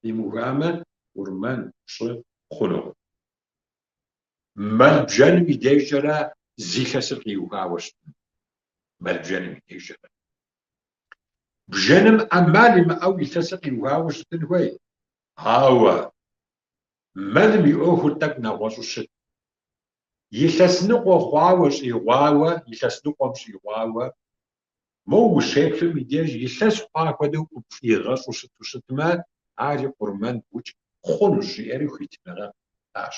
Speaker 1: Къимыухамэ, къурмэн пщӏы хъунукъым. Мэл бжэным и дежкӏэрэ зы илъэсыр къиухауэ щытын. Мэл бжэным и дежкӏэрэ. Бжэным ӏэмал имыӏэу илъэсыр къиухауэ щытын хуей. Ауэ мэлым и ӏуэхур тӏэкӏу нэгъуэщӏу щыт. Илъэс ныкъуэ хъуауэ щӏигъуауэ, илъэс ныкъуэм щӏигъуауэ, моуэ ущеплъым и деж илъэс хъуа хуэдэу къыпфӏигъэщӏу щыту щытмэ, ари къурмэн букӏ хъунущ, жиӏэри хуитыныгъэ къащ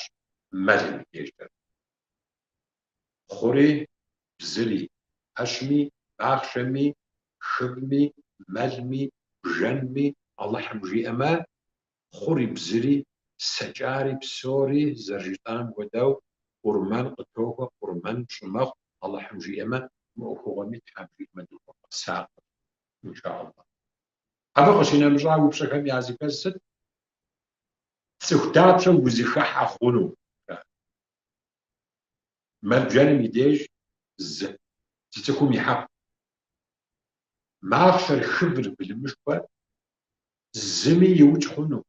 Speaker 1: мэлым и дежкӏэ. Хъури, бзыри, ӏэщми, махъшэми, хывми, мэлми, бжэнми, Алыхьым жиӏэмэ, хъури, бзыри, сэкӏари псори зэрыжытӏам хуэдэу къурмэн къытохуэ, къурмэн пщӏы мэхъу, Алыхьым жиӏэмэ, мы ӏуэхугъуэми Тхьэм жиӏэмэ дыхуэсакъын, иншаллах. Абы къыщинэмыщӏа упщӏэхэм языхэз сыт? Цӏыху дапщэ узыхыхьэ хъуну? Мэл бжэным и деж зы. Зы цӏыхум и хьэкъ. Махъшэр, хывыр, былымышхуэр зыми иукӏ хъуну,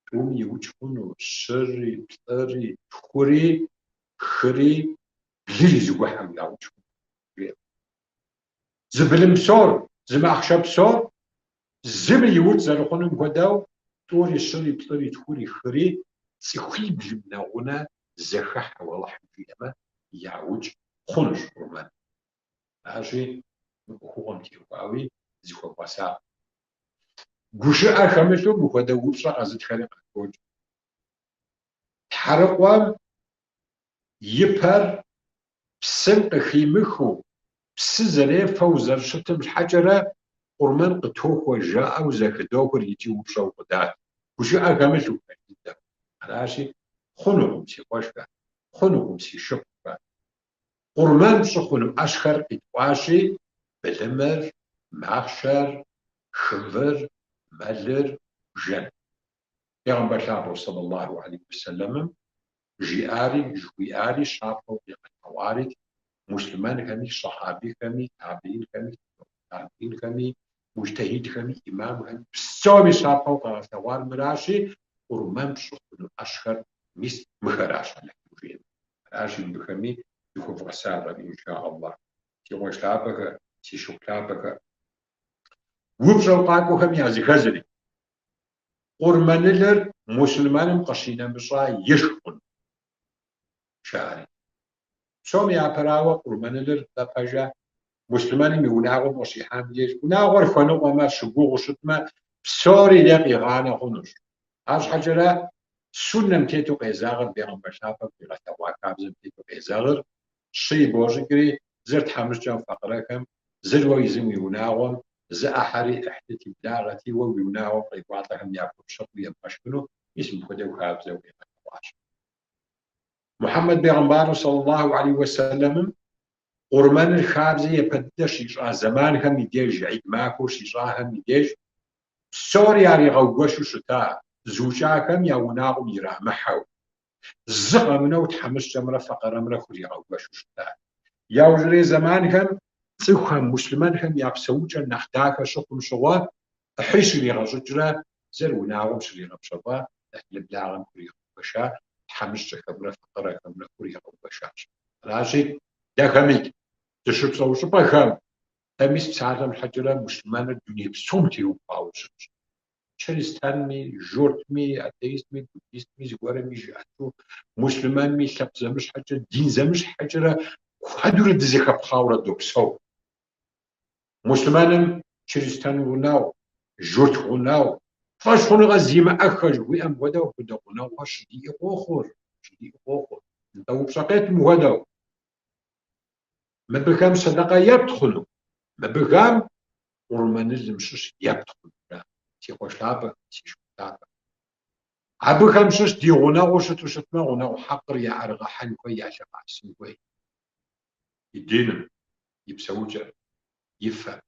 Speaker 1: тӏуми иукӏ хъуну, щыри, плӏыри, тхури, хыри, блыри зэгухьэу яукӏ хъуну, жеӏэ. Зы былым псор, зы махъшэ псор зыми иукӏ зэрыхъунум хуэдэу, тӏури, щыри, плӏыри, тхури, хыри цӏыхуиблым нэгъунэ зэхыхьэу Алыхьым жиӏэмэ, яукӏ хъунущ къурмэн. Аращи, мы ӏуэхугъуэм теухуауи зыхуэвгъэсакъ. Гушыӏэ хэмылъу мыхуэдэ упщӏэ къэзытхэри къахокӏ. Тхьэрыкъуэм и пэр псым къыхимыхыу, псы зэрефэу зэрыщытым щхьэкӏэрэ къурмэн къытохуэ жаӏэу зэхыдохыр икӏи упщӏэу къыдат. Гушыӏэ хэмылъу пэж дыдэу. Аращи, хъунукъым си къуэшхэ, хъунукъым си шыпхъухэ. Къурмэн пщӏы хъуну ӏэщхэр къитӏуащи, былымыр, махъшэр, хывыр, мэлыр, бжэн. Пегъэмбэр лъапӏэу сэллаллаху алейхи уэсэлэмым жиӏари, жыхуиӏари, щапхъэу къигъэлъэгъуари муслъымэнхэми, щэхьабихэми, табиинхэми, табиинхэми, муджтэхьидхэми, имамхэми псоми щапхъэу къагъэлъэгъуар мыращи, къурмэн пщӏы хъуну ӏэщхэр мис мыхэращ Алыхьым жиӏэмэ. Аращи, мыбыхэми дыхуэвгъэсакъ, инша Аллах. Си къуэш лъапӏэхэ, си шыпхъу лъапӏэхэ. Упщӏэу къакӏуэхэм языхэзри. Къурмэнылыр муслъымэным къыщинэмыщӏа ишх хъуну? Жаӏэри. Псом япэрауэ, къурмэнылыр дэ пэжа муслъымэным и унагъуэм къыщихьам деж, унагъуэр хуэныкъуэмэ, щыгугъыу щытмэ, псори е къигъанэ хъунущ. Арщхьэкӏэрэ суннэм тету къезэгъыр, бегъымбар лъапӏэм къигъэлъэгъуа хабзэм тету къезэгъыр, щы ибощӏыкӏри, зыр тхьэмыщкӏэм факъырэхэм, зыр уэ езым уи унагъуэм, зы ӏыхьэри ӏыхьлыти благъэти уэ уи унагъуэм къекӏуалӏэхэм яхуэпщэфӏу ебгъэшхыну, мис мыпхуэдэу хабзэу къигъэлъэгъуащ. Мухьэммэд бегъымбару сэллаллаху алейхи уэсэлэмым къурмэныр хабзэ япэ дыдэ щищӏа зэманхэм и деж, гьид махуэу щищӏахэм и деж, псори яригъэугуэшу щыта, зыукӏахэм я унагъуэм ирамыхьэу, зы къэмынэу тхьэмыщкӏэмрэ факъырэмрэ хуригъэугуэшу щыта. Яужьрей зэманхэм цӏыхухэм, муслъымэнхэм я псэукӏэр нэхъ дахэ щыхъум щыгъуэ, ӏыхьищ иригъэщӏыкӏрэ зыр унагъуэм щригъэпщэфӏа, ӏыхьлы благъэм хуригъэугуэша, тхьэмыщкӏэхэмрэ факъырэхэмрэ хуригъэугуэшащ. Аращи, дэхэмикӏ, дыщыпсэу щӏыпӏэхэм, дэ мис псалъэм щхьэкӏэрэ муслъымэныр дуней псом теубгъуауэ щытщ. Чыристэнми, журтми, атеистми, буддистми зыгуэрми жыӏэту, муслъымэнми лъэпкъ зэмыщхьэкӏэ, дин зэмыщхьэкӏэрэ куэдурэ дызэхэпхъауэрэ допсэу. Муслъымэным чыристэн гъунэгъу, журт гъунэгъу, фӏэщхъуныгъэ зимыӏэххэ жыхуиӏэм хуэдэу апхуэдэ гъунэгъухэр щыдиӏи къохъур, щыдиӏи къохъур. Нтӏэ упщӏэ къет мыхуэдэу. Мыбыхэм сэдэкъэ епт хъуну, мыбыхэм къурмэнылым щыщ епт хъуну, жаӏэ. Си къуэш лъапӏэ, си шыпхъу лъапӏэ. Абыхэм щыщ ди гъунэгъуу щыту щытмэ, гъунэгъу хьэкъыр яӏэрыгъэхьэн хуей, ялъэгъэӏэсын хуей. И диным, и псэукӏэм, и фэм,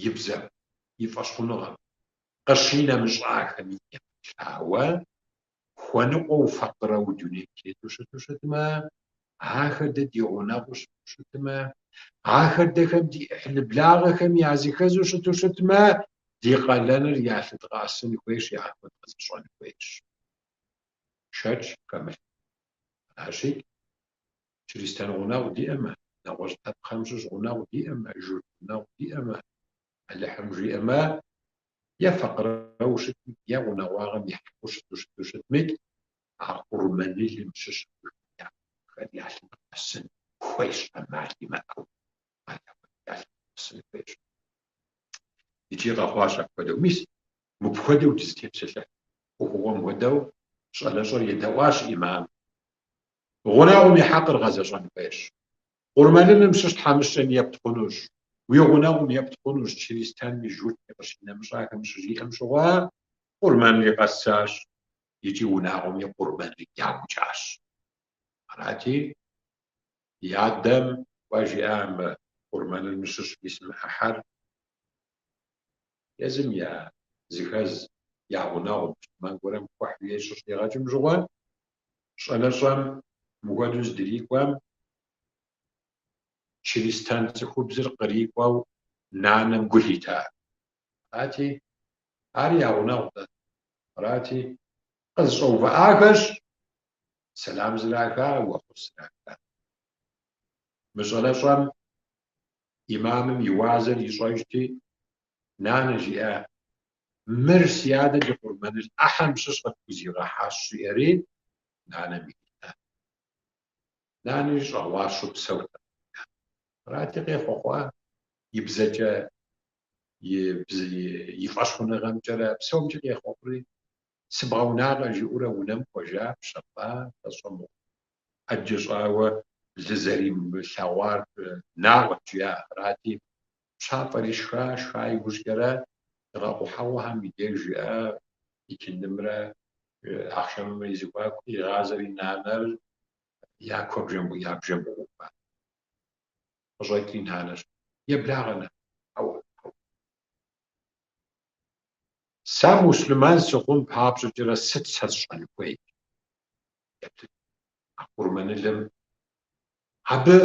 Speaker 1: и бзэм, и фӏэщхъуныгъэм къыщинэмыщӏахэми емыплъауэ, хуэныкъуэу факъырэу дунейм тету щыту щытмэ, ахэр дэ ди гъунэгъуу щыту щытмэ, ахэр дэхэм ди ӏыхьлы благъэхэм языхэзу щыту щытмэ, ди къалэныр ялъыдгъэӏэсын хуейщ, яхуэдгъэзэщӏэн хуейщ. Шэч хэмылъ. Аращи, чыристэн гъунэгъу диӏэмэ, нэгъуэщӏ лъэпкъхэм щыщ гъунэгъу диӏэмэ, журт гъунэгъу диӏэмэ, Алыхьым жиӏэмэ, е факъырэу щытми, е гъунэгъуагъэм и хьэкъыу щыту щыту щытми, а къурмэнылым щыщ абыхэм ялъыдгъэӏэсын хуейщ, ӏэмал имыӏэу ар ялъыдгъэӏэсын хуейщ. Икӏи къэхъуащ апхуэдэу. Мис, мыпхуэдэу дызытепсэлъыхь ӏуэхугъуэм хуэдэу щӏалэщӏэр едэӏуащ ӏимамым. Гъунэгъум и хьэкъыр гъэзэщӏэн хуейщ. Къурмэнылым щыщ тхьэмыщкӏэм епт хъунущ, уи гъунэгъум епт хъунущ, чыристэнми журтми къыщинэмыщӏахэм щыжиӏэм щыгъуэ, къурмэнри къэсащ икӏи унагъуэми къурмэнри яукӏащ. Арати, и адэм кӏуэ жиӏа мы къурмэнылым щыщ мис мы ӏыхьэр езым я зыхэз я гъунэгъу муслъымэн гуэрым хуэхь жиӏэри щыщӏигъэкӏым щыгъуэ, щӏалэщӏэм мыхуэдэу здрикӏуэм. чыристэн цӏыхубзыр кърикӏуэу нанэм гу лъита. Арати, ари я гъунэгъут. Арати, къызэщӏэувыӏахэщ, сэлам зраха, уэхъус зраха. Мы щӏалэщӏэм имамым и уазэр ищӏэжти, нанэ жиӏа, мыр си адэм и къурмэныл ӏыхьэм щыщ къытхузигъэхьащ, жиӏэри нанэм ирита. Нанэри щӏэгъуащэу псэутэкъым. Арати, къехъуэхъуа и бзэкӏэ, и фӏэщхъуныгъэмкӏэрэ псомкӏи къехъуэхъури, сыбгъэунакъэ жиӏэурэ унэм кӏуэжа, пщэфӏа, лӏэщӏэмыгъу. ӏэджэ щӏауэ лы зэримылъэгъуар наӏуэт, жиӏа. Арати, пщафӏэри шха, шха иужькӏэрэ дыгъэ къухьэгъуэхэм и деж жиӏа икындымрэ ахъшэмымрэ и зэхуаку къигъазэри нанэр я куэбжэм, я бжэм бгъурыува. Къыщӏэкӏри нанэщ. Еблагъэ, нанэ. Хьэуэ, хьэуэ. Сэ муслъымэн сыхъун папщӏэкӏэрэ сыт сэ сщӏэн хуейр? Еплъыт а къурмэнылым абы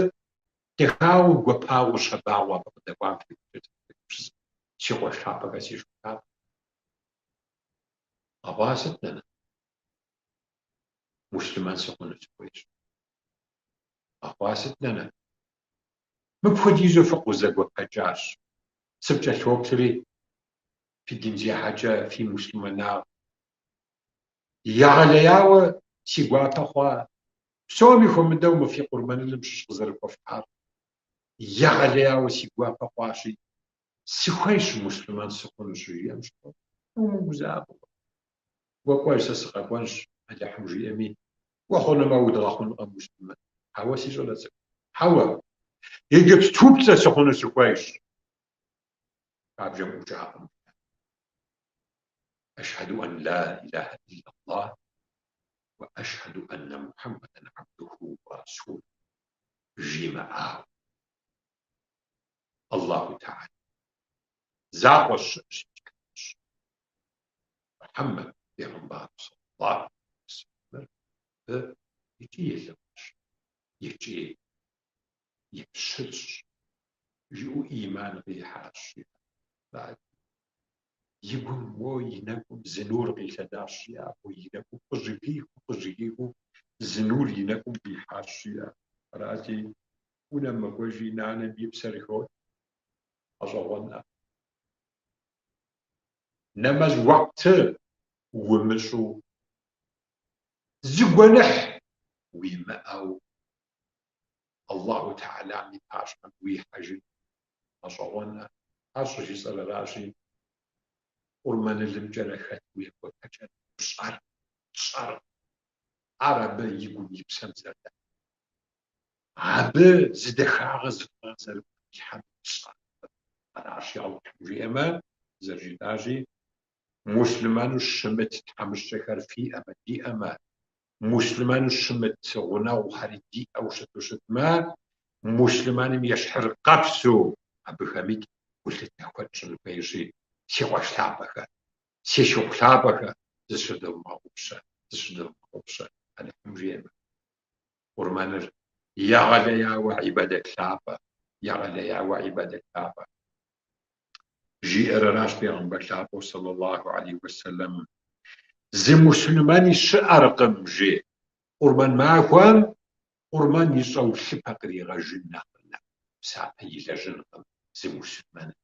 Speaker 1: дахагъэу, гуапагъэу, щабагъэу абы къыдэкӏуам фегупсыс, си къуэш лъапӏэхэ, си шыпхъу лъапӏэ. Къэхъуа сыт, нанэ? Муслъымэн сыхъуну сыхуейщ. Къэхъуа сыт, нанэ? Мыпхуэдизу фыкъызэгуэпэкӏащ. Сыпкӏэлъоплъри, фи дин зехьэкӏэ, фи муслъымэнагъ. Егъэлеяуэ си гуапэ хъуа, псоми хуэмыдэу мы фи къурмэнылым щыщ къызэрыхуэфхьар. Егъэлеяуэ си гуапэ хъуащи, сыхуейщ муслъымэн сыхъуну щыжиӏэм щыгъуэ, умыгузавэ. Уэ кӏуэж, сэ сыкъэкӏуэнщ, Алыхьым жиӏэми, уэ хъунумэ удгъэхъункъэ муслъымэн. Хьэуэ, си щӏалэ цӏыкӏу, хьэуэ, иджыпступцӏэ сыхъуну сыхуейщ. Куэбжэм ӏукӏакъым. Ашхьэду ан ла илахьэ иллаллах уэ ашхьэду анна Мухьэммэдэн абдуху уэ расулу жимыӏауэ. Аллаху Тэхьэлэ закъуэщ щыӏэщ икӏи хьэкъщ. Мухьэммэд бегъымбар саллаллаху алейхи уэсэлэмыр абы икӏи и лӏыкӏуэщ, икӏи и пщылӏщ, жиӏэу ӏиман къихьащ, жиӏэ. И гум уэ и нэкӏум зы нур къилъэдащ, жиӏэ, абы и нэкӏум къыжьэхихыу, къыжьэхихыу зы нур и нэкӏум къихьащ, жиӏэ. Арати, унэм мэкӏуэжри нанэм и псэр хокӏ. Гъэщӏэгъуэнӏэ. Нэмэз уэкъты умыщӏу, зы гуэныхь уимыӏэу Аллаху Тэхьэлам и пащхьэм уихьэжын гъэщӏэгъуэнӏэ. Ар щӏыжысӏэр аращи, къурмэнылымкӏэрэ хэт уи гуэпэкӏэр пщӏэр, тщӏэр. Ар абы и гум и псэм зэрыдэ. Абы зы дахагъэ зы фӏыгъэ зэрыпхилъхьэм тщӏэр. Аращ Алыхьым жиӏэмэ, зэрыжытӏащи, муслъымэну щымыт тхьэмыщкӏэхэр фиӏэмэ, диӏэмэ, муслъымэну щымыт гъунэгъухэри диӏэу щыту щытмэ, муслъымэным ещхьыркъэпсу абыхэмикӏ гулъытэ хуэтщӏын хуейщи, си къуэш лъапӏэхэ, си шыпхъу лъапӏэхэ, зыщыдывмыгъэгъупщэ, зыщыдывмыгъэгъупщэ, Алыхьым жиӏэмэ. Къурмэныр егъэлеяуэ ӏибадэт лъапӏэ, егъэлеяуэ ӏибадэт лъапӏэ. Жиӏэр аращ бегъымбар лъапӏэу сэллаллаху алейхи уэсэлэм. Зы муслъымэни щыӏэркъым, жи, къурмэн махуэм къурмэн ищӏэу лъыпэ къригъэжын нэхърэ нэхъ псапэ илэжьынкъым зы муслъымэным.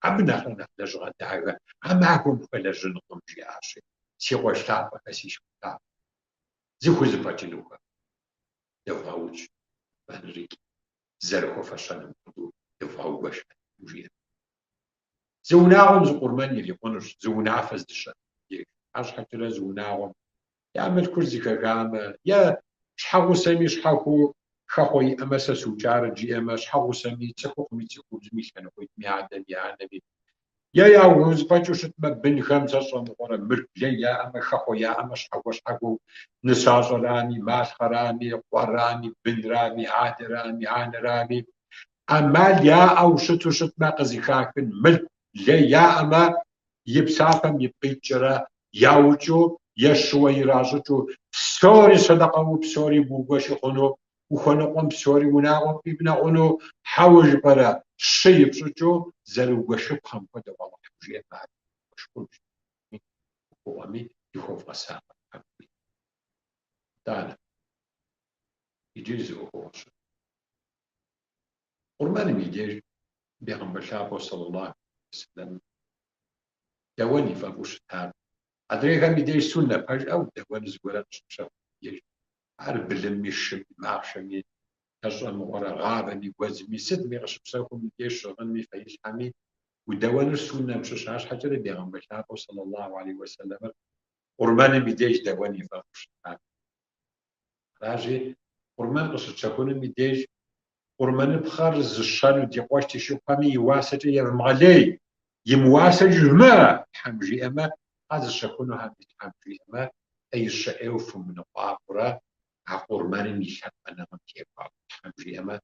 Speaker 1: Абы нэхърэ нэхъ лэжьыгъэ дахэ а махуэм пхуэлэжьынкъым, жиӏащи, си къуэш лъапӏэхэ, си шыпхъу лъапӏэ. Зыхузэфӏэкӏынухэр дывгъэукӏ къурмэнрикӏ зэрыхуэфэщэным хуэдэу дывгъэугуэш, жиӏэ. Зы унагъуэм зы къурмэн ирикъунущ, зы унафэ здыщыӏэм деж. Арщхьэкӏэрэ зы унагъуэм я мылъкур зыхэхамэ, е щхьэгъусэми щхьэхуэу хэхъуэ иӏэмэ, сэ сукӏарэт жиӏэмэ, щхьэгъусэми, цӏыхухъуми, цӏыхубзми, лъэныкъуитӏми, адэми, анэми, е яхузэфӏэкӏыу щытмэ, бынхэм сэ сщӏэмыхъуэрэ мылъку лей яӏэмэ, хэхъуэ яӏэмэ, щхьэхуэ-щхьэхуэу нысащӏэрами, малъхъэрами, къуэрами, бынрами, адэрами, анэрами, ӏэмал яӏэу щыту щытмэ, къызыхахын мылъку лей яӏэмэ, и псапэм ипкъ иткӏэрэ яукӏыу е щыуэ иращӏыкӏыу, псори сэдэкъэу, псори быугуэши хъуну. Ухуэныкъуэм псори унагъуэм къибнэ хъуну, хьэуэ жыпӏэрэ, щы ипщӏыкӏыу зэрыугуэшыпхъэм хуэдэу Алыхьым жиӏэмэ, ар бгуэш хъунущ. ӏуэхугъуэми дыхуэвгъэсакъ Тхьэм жиӏэмэ. Итӏанэ, иджыри зы ӏуэхугъуэ щыӏэщ. Къурмэным и деж Бегъымбар лъапӏэу сэллаллаху алейхи вэсэлэм дэуэн ифӏэфӏу щытар. Адрейхэм и деж суннэ пэжӏэу дэуэну зыгуэрэ къыщыпщэхум и деж. Ар былымми, шыми, махъшэми, лъэщӏэмыгъуэрэ гъавэми, гуэдзми, сытми къыщыпщэхум и деж щыгъынми, фэилъхьэми удэуэныр суннэм щыщ. Арщхьэкӏэрэ Бегъымбар лъапӏэу сэллаллаху алейхи вэсэлэмыр къурмэным и деж дэуэн ифӏэфӏу щытар. Аращи, къурмэн къыщытщэхунум и деж къурмэныпхъэр зыщэну ди къуэш ди шыпхъухэми и уасэкӏэ евмыгъэлей, имыуасэ жывмыӏэ, Тхьэм жиӏэмэ, къэзыщэхунухэми Тхьэм жиӏэмэ, ӏеищэ-ӏейуэ фымыныкъуакъуэрэ а къурмэным и лъапӏэныгъэм техуауэ, Тхьэм жиӏэмэ,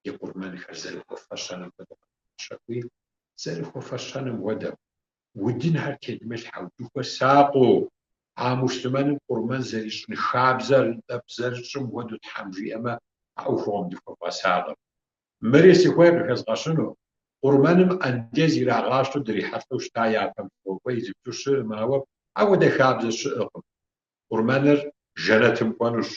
Speaker 1: ди къурмэнхэр зэрыхуэфэщэным хуэдэу къэдвгъэщэхуи, зэрыхуэфэщэным хуэдэу. Удынхэр тедмылъхьэу, дыхуэсакъыу, а муслъымэным къурмэн зэрищӏын хабзэр нтӏэ зэрытщӏым хуэдэу Тхьэм жиӏэмэ, а ӏуэхугъуэм дыхуэвгъэсакъым. Мыри сыхуей къыхэзгъэщыну, къурмэным андез ирагъащтэу дрихьэлӏэу щыта япэм щыгъуэ, кӏуэ иджыпсту щыӏым, ауэ апхуэдэ хабзэ щыӏэкъым. Къурмэныр жэнэтым кӏуэнущ.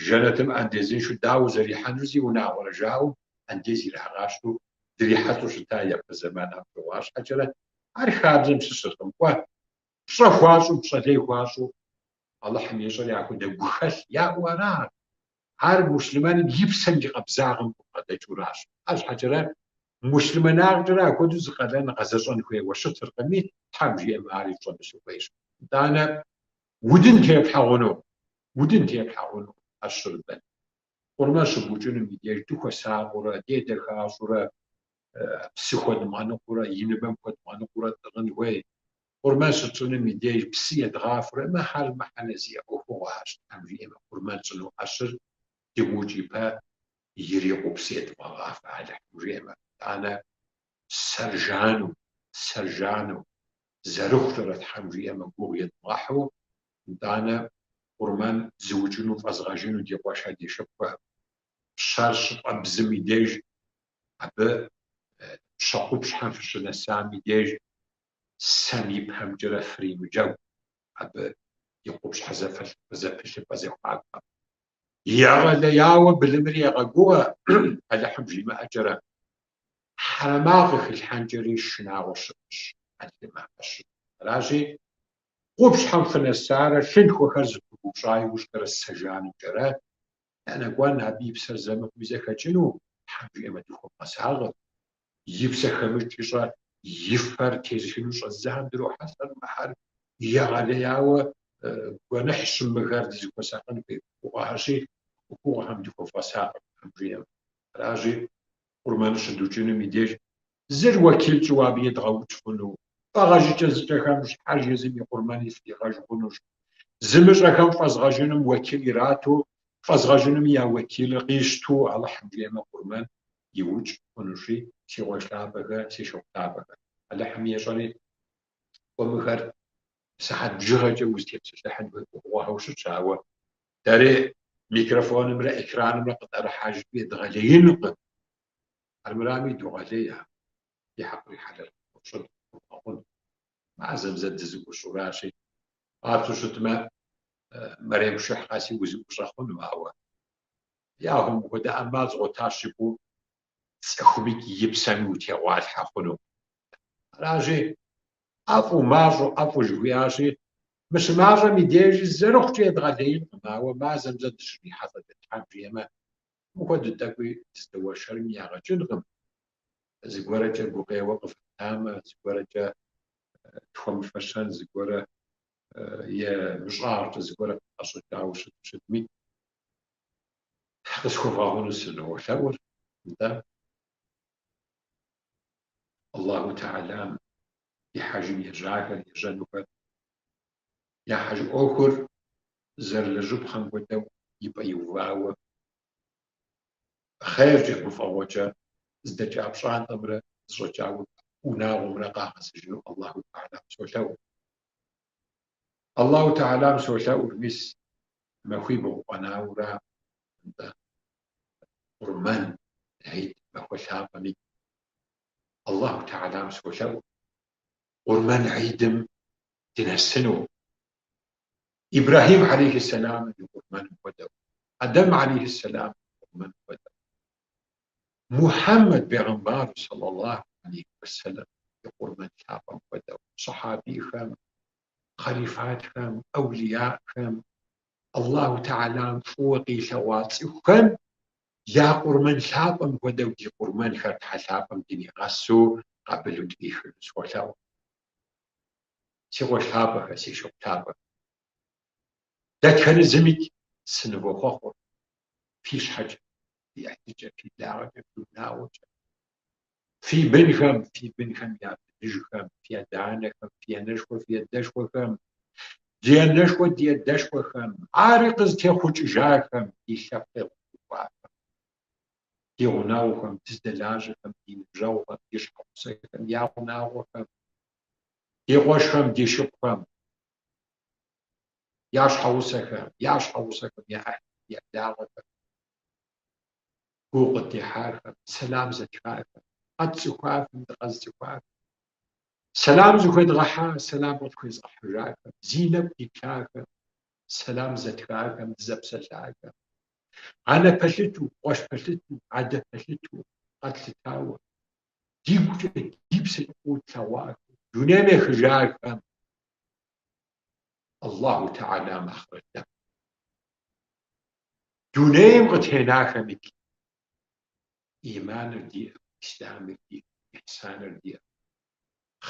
Speaker 1: Жэнэтым андезыншэу дауэ узэрихьэнур зиунагъуэрэ жаӏэу андез ирагъащтэу дрихьэлӏэу щыта япэ зэманхэм щыгъуэ. Арщхьэкӏэрэ ар хабзэм щыщыркъым. Кӏуэ, пщӏэ хуащӏу, пщӏэ лей хуащӏу Алыхьым ещӏэри апхуэдэ гухэлъ яӏэу ара? Ар муслъымэным и псэм и къабзагъэм къыбгъэдэкӏыуращ. Арщхьэкӏэрэ муслъымэнагъкӏэрэ апхуэдэу зы къалэн гъэзэщӏэн хуейуэ щытыркъыми, Тхьэм жиӏэмэ, ари фщӏэну сыхуейщ. Итӏанэ удын теплъхьэ хъуну, удын теплъхьэ хъуну ӏэщыр бэн. Къурмэн щыбукӏынум и деж дыхуэсакъыурэ, дедэхащӏэурэ, псы хуэдмыгъэныкъуэурэ, и ныбэм хуэдмыгъэныкъуэурэ тӏыгъын хуей. Къурмэн щытщӏынум и деж псы едгъафэурэ, мыхэр мыхьэнэ зиӏэ ӏуэхугъуэхэрщ, Тхьэм жиӏэмэ, къурмэн тщӏыну ӏэщыр дымыукӏ ипэ ирикъуу псы едвгъэгъафэ, Алыхьым жиӏэмэ. Итӏанэ сэр жану, сэр жану, зэрыхъукӏэрэ Тхьэм жиӏэмэ, гугъу едмыгъэхьу, итӏанэ къурмэн зыукӏыну фӏэзгъэжыну ди къуэшхэ, ди шыпхъухэ, пщэр щыфӏэбзым и деж, абы пщэ къупщхьэм фыщынэсам и деж, сэм и пэмкӏэрэ фримыджэгу, абы и къупщхьэ зэпылъыпӏэ зэхуакухэм. Егъэлеяуэ былымыр егъэгуӏэ, Алыхьым жимыӏэкӏэрэ, хьэрэмагъ къыхилъхьэнкӏэри шынагъуэ щыӏэщ а лым, а ӏэщым. Аращи, къупщхьэм фынэсарэ лъынтхуэхэр зэпывупщӏа иужькӏэрэ сэ жанымкӏэрэ дэнэ кӏуэн, абы и псэр зэ мыхъуми зэ хэкӏыну, Тхьэм жиӏэмэ, дыхуэвгъэсакъ. И псэ хэмыкӏ щӏыкӏэ и фэр тезыхыну щӏэзыдзэхэм дрохьэлӏэр, мыхэр егъэлеяуэ гуэныхьщ мыхэр дызыхуэсакъын хуей ӏуэхугъуэхэрщи, ӏуэхугъуэхэм дыхуэвгъэсакъ, Тхьэм жиӏэмэ. Аращи, къурмэн щыдукӏынум и деж зыр уэкил тщӏыуэ абы едгъэукӏ хъуну, фӏэгъэжыкӏэ зыщӏэхэм щхьэж езым и къурмэни фӏигъэж хъунущ. Зымыщӏэхэм фӏэзгъэжынум уэкил ирату, фӏэзгъэжынуми я уэкилыр къищту, Алыхьым жиӏэмэ, къурмэн иукӏ хъунущи, си къуэш лъапӏэхэ, си шыпхъу лъапӏэхэ. Алыхьым ещӏэри, кӏуэ мыхэр сыхьэт бжыгъэкӏэ узытепсэлъыхьын хуей ӏуэхугъуэхэу щытщ, ауэ дэри микрофонымрэ экранымрэ къытӏэрыхьа жытӏэу едгъэлеинукъым. Армырами догъэлей а ди хьэкъри хьэлэл къытхуэфщӏын, къытхуэвгъэгъун. Мазэм зэ дызыӏущӏуращи, къапщтэу щытмэ, мэрем пшыхь къэси узыӏущӏэ хъуну, ауэ яху мыпхуэдэ ӏэмал згъуэтащ жыпӏэу цӏыхумикӏ и псэми утегъуалъхьэ хъуну. Аращи, ӏэфӏу, мащӏэу, ӏэфӏу жыхуиӏащи, мы щымащӏэм и дежи зэрыхъукӏэ едгъэлеинкъым, ауэ мазэм зэ дыщрихьэлӏэкӏэ Тхьэм жиӏэмэ, мыхуэдэу тӏэкӏуи дыздэуэршэрми ягъэ кӏынкъым. Зыгуэрэкӏэ гукъеуэ къыфэттамэ, зыгуэрэкӏэ тхуэмыфэщэн зыгуэрэ е мыщӏагъкӏэ зыгуэрэ къытӏэщӏэкӏауэ щыту щытми, къысхуэвгъэгъуну сынолъэӏур. Нтӏэ, Аллаху Тэхьэлам и хьэжым ежьахэр, ежьэнухэр, я хьэж ӏуэхур зэрылэжьыпхъэм хуэдэу и пӏэ иувауэ, хъеркӏэ, гуфӏэгъуэкӏэ здэкӏа пщӏантӏэмрэ зыщӏэкӏа унагъуэмрэ къагъэзэжыну Аллаху Тэхьэлам солъэӏур. Аллаху Тэхьэлам солъэӏур, мис, махуибгъу къэнаура, нтӏэ. Къурмэн гьид махуэ лъапӏэми Аллаху Тэхьэлам солъэӏу Къурмэн гьидым дынэсыну. Ибрэхьим алейхи сэламым и къурмэным хуэдэу, Адэм алейхи сэламым и къурмэным хуэдэу, Мухьэммэд бегъымбар саллаллаху алейхи уэсэлэм и къурмэн лъапӏэм хуэдэу, сахьабихэм, хъалифатхэм, ӏэулияхэм, Аллаху Тэхьэлам фӏыуэ къилъэгъуа цӏыхухэм я къурмэн лъапӏэм хуэдэу ди къурмэнхэр Тхьэ лъапӏэм дынигъэсу къабылу тӏихыну схуолъэӏу. Си къуэш лъапӏэхэ, си шыпхъу лъапӏэхэ, дэтхэнэ зымикӏ сынывохъуэхъур фи щхьэкӏэ, фи ӏыхьлыкӏэ, фи благъэкӏэ, фи унагъуэкӏэ, фи бынхэм, фи бынхэм я быныжхэм, фи адэ-анэхэм, фи анэшхуэ, фи адэшхуэхэм, ди анэшхуэ, ди адэшхуэхэм, ари къызытехъукӏыжахэм, ди лъэпкъ къигъуэгурыкӏуахэм, ди гъунэгъухэм, дыздэлажьэхэм, ди ныбжьэгъухэм, ди щхьэгъусэхэм, я унагъуэхэм, ди къуэшхэм, ди шыпхъухэм, я щхьэгъусэхэм, я щхьэгъусэхэм, я ӏыхьлы, я благъэхэм, гугъу къыддехьахэм, сэлам зэтхахэм, къэтцӏыхуахэм, дыкъэзыцӏыхуахэм, сэлам зыхуедгъэхьа, сэлам къытхуезыгъэхьыжахэм, зи нэгу диплъахэм, сэлам зэтхахэм, дызэпсэлъахэм, анэ пэлъыту, къуэш пэлъыту, адэ пэлъыту къэтлъытауэ, дигукӏэ, ди псэкӏэ фӏыуэ тлъэгъуахэу, дунейм ехыжахэм Аллаху Тэхьэлам ахърэт нэху. Дунейм къытенахэмикӏ иманыр диӏэу, ислъамыр диӏэу, ихьсаныр диӏэу,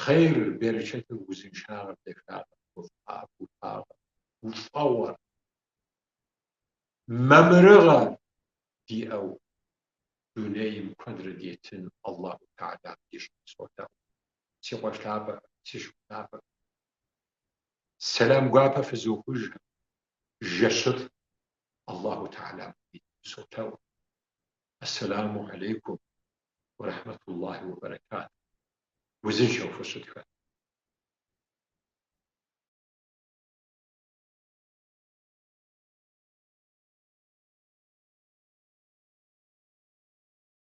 Speaker 1: хъейрыр, берычэтыр, узыншагъэр, дахагъэр, гуапагъэр, гуфӏэгъуэр, мамырыгъэр диӏэу дунейм куэдрэ дитын Аллаху Тэхьэлам дищӏыну солъэӏу. Си къуэш лъапӏэхэр, си шыпхъу лъапӏэхэр. Сэлам гуапэ фызохыж, жэщыфӏ Аллаху Тэхьэлам къывитыну солъэӏу. Ассаламу алейкум уа рахьматуллахи уа баракату. Узыншэу фыщытхэ.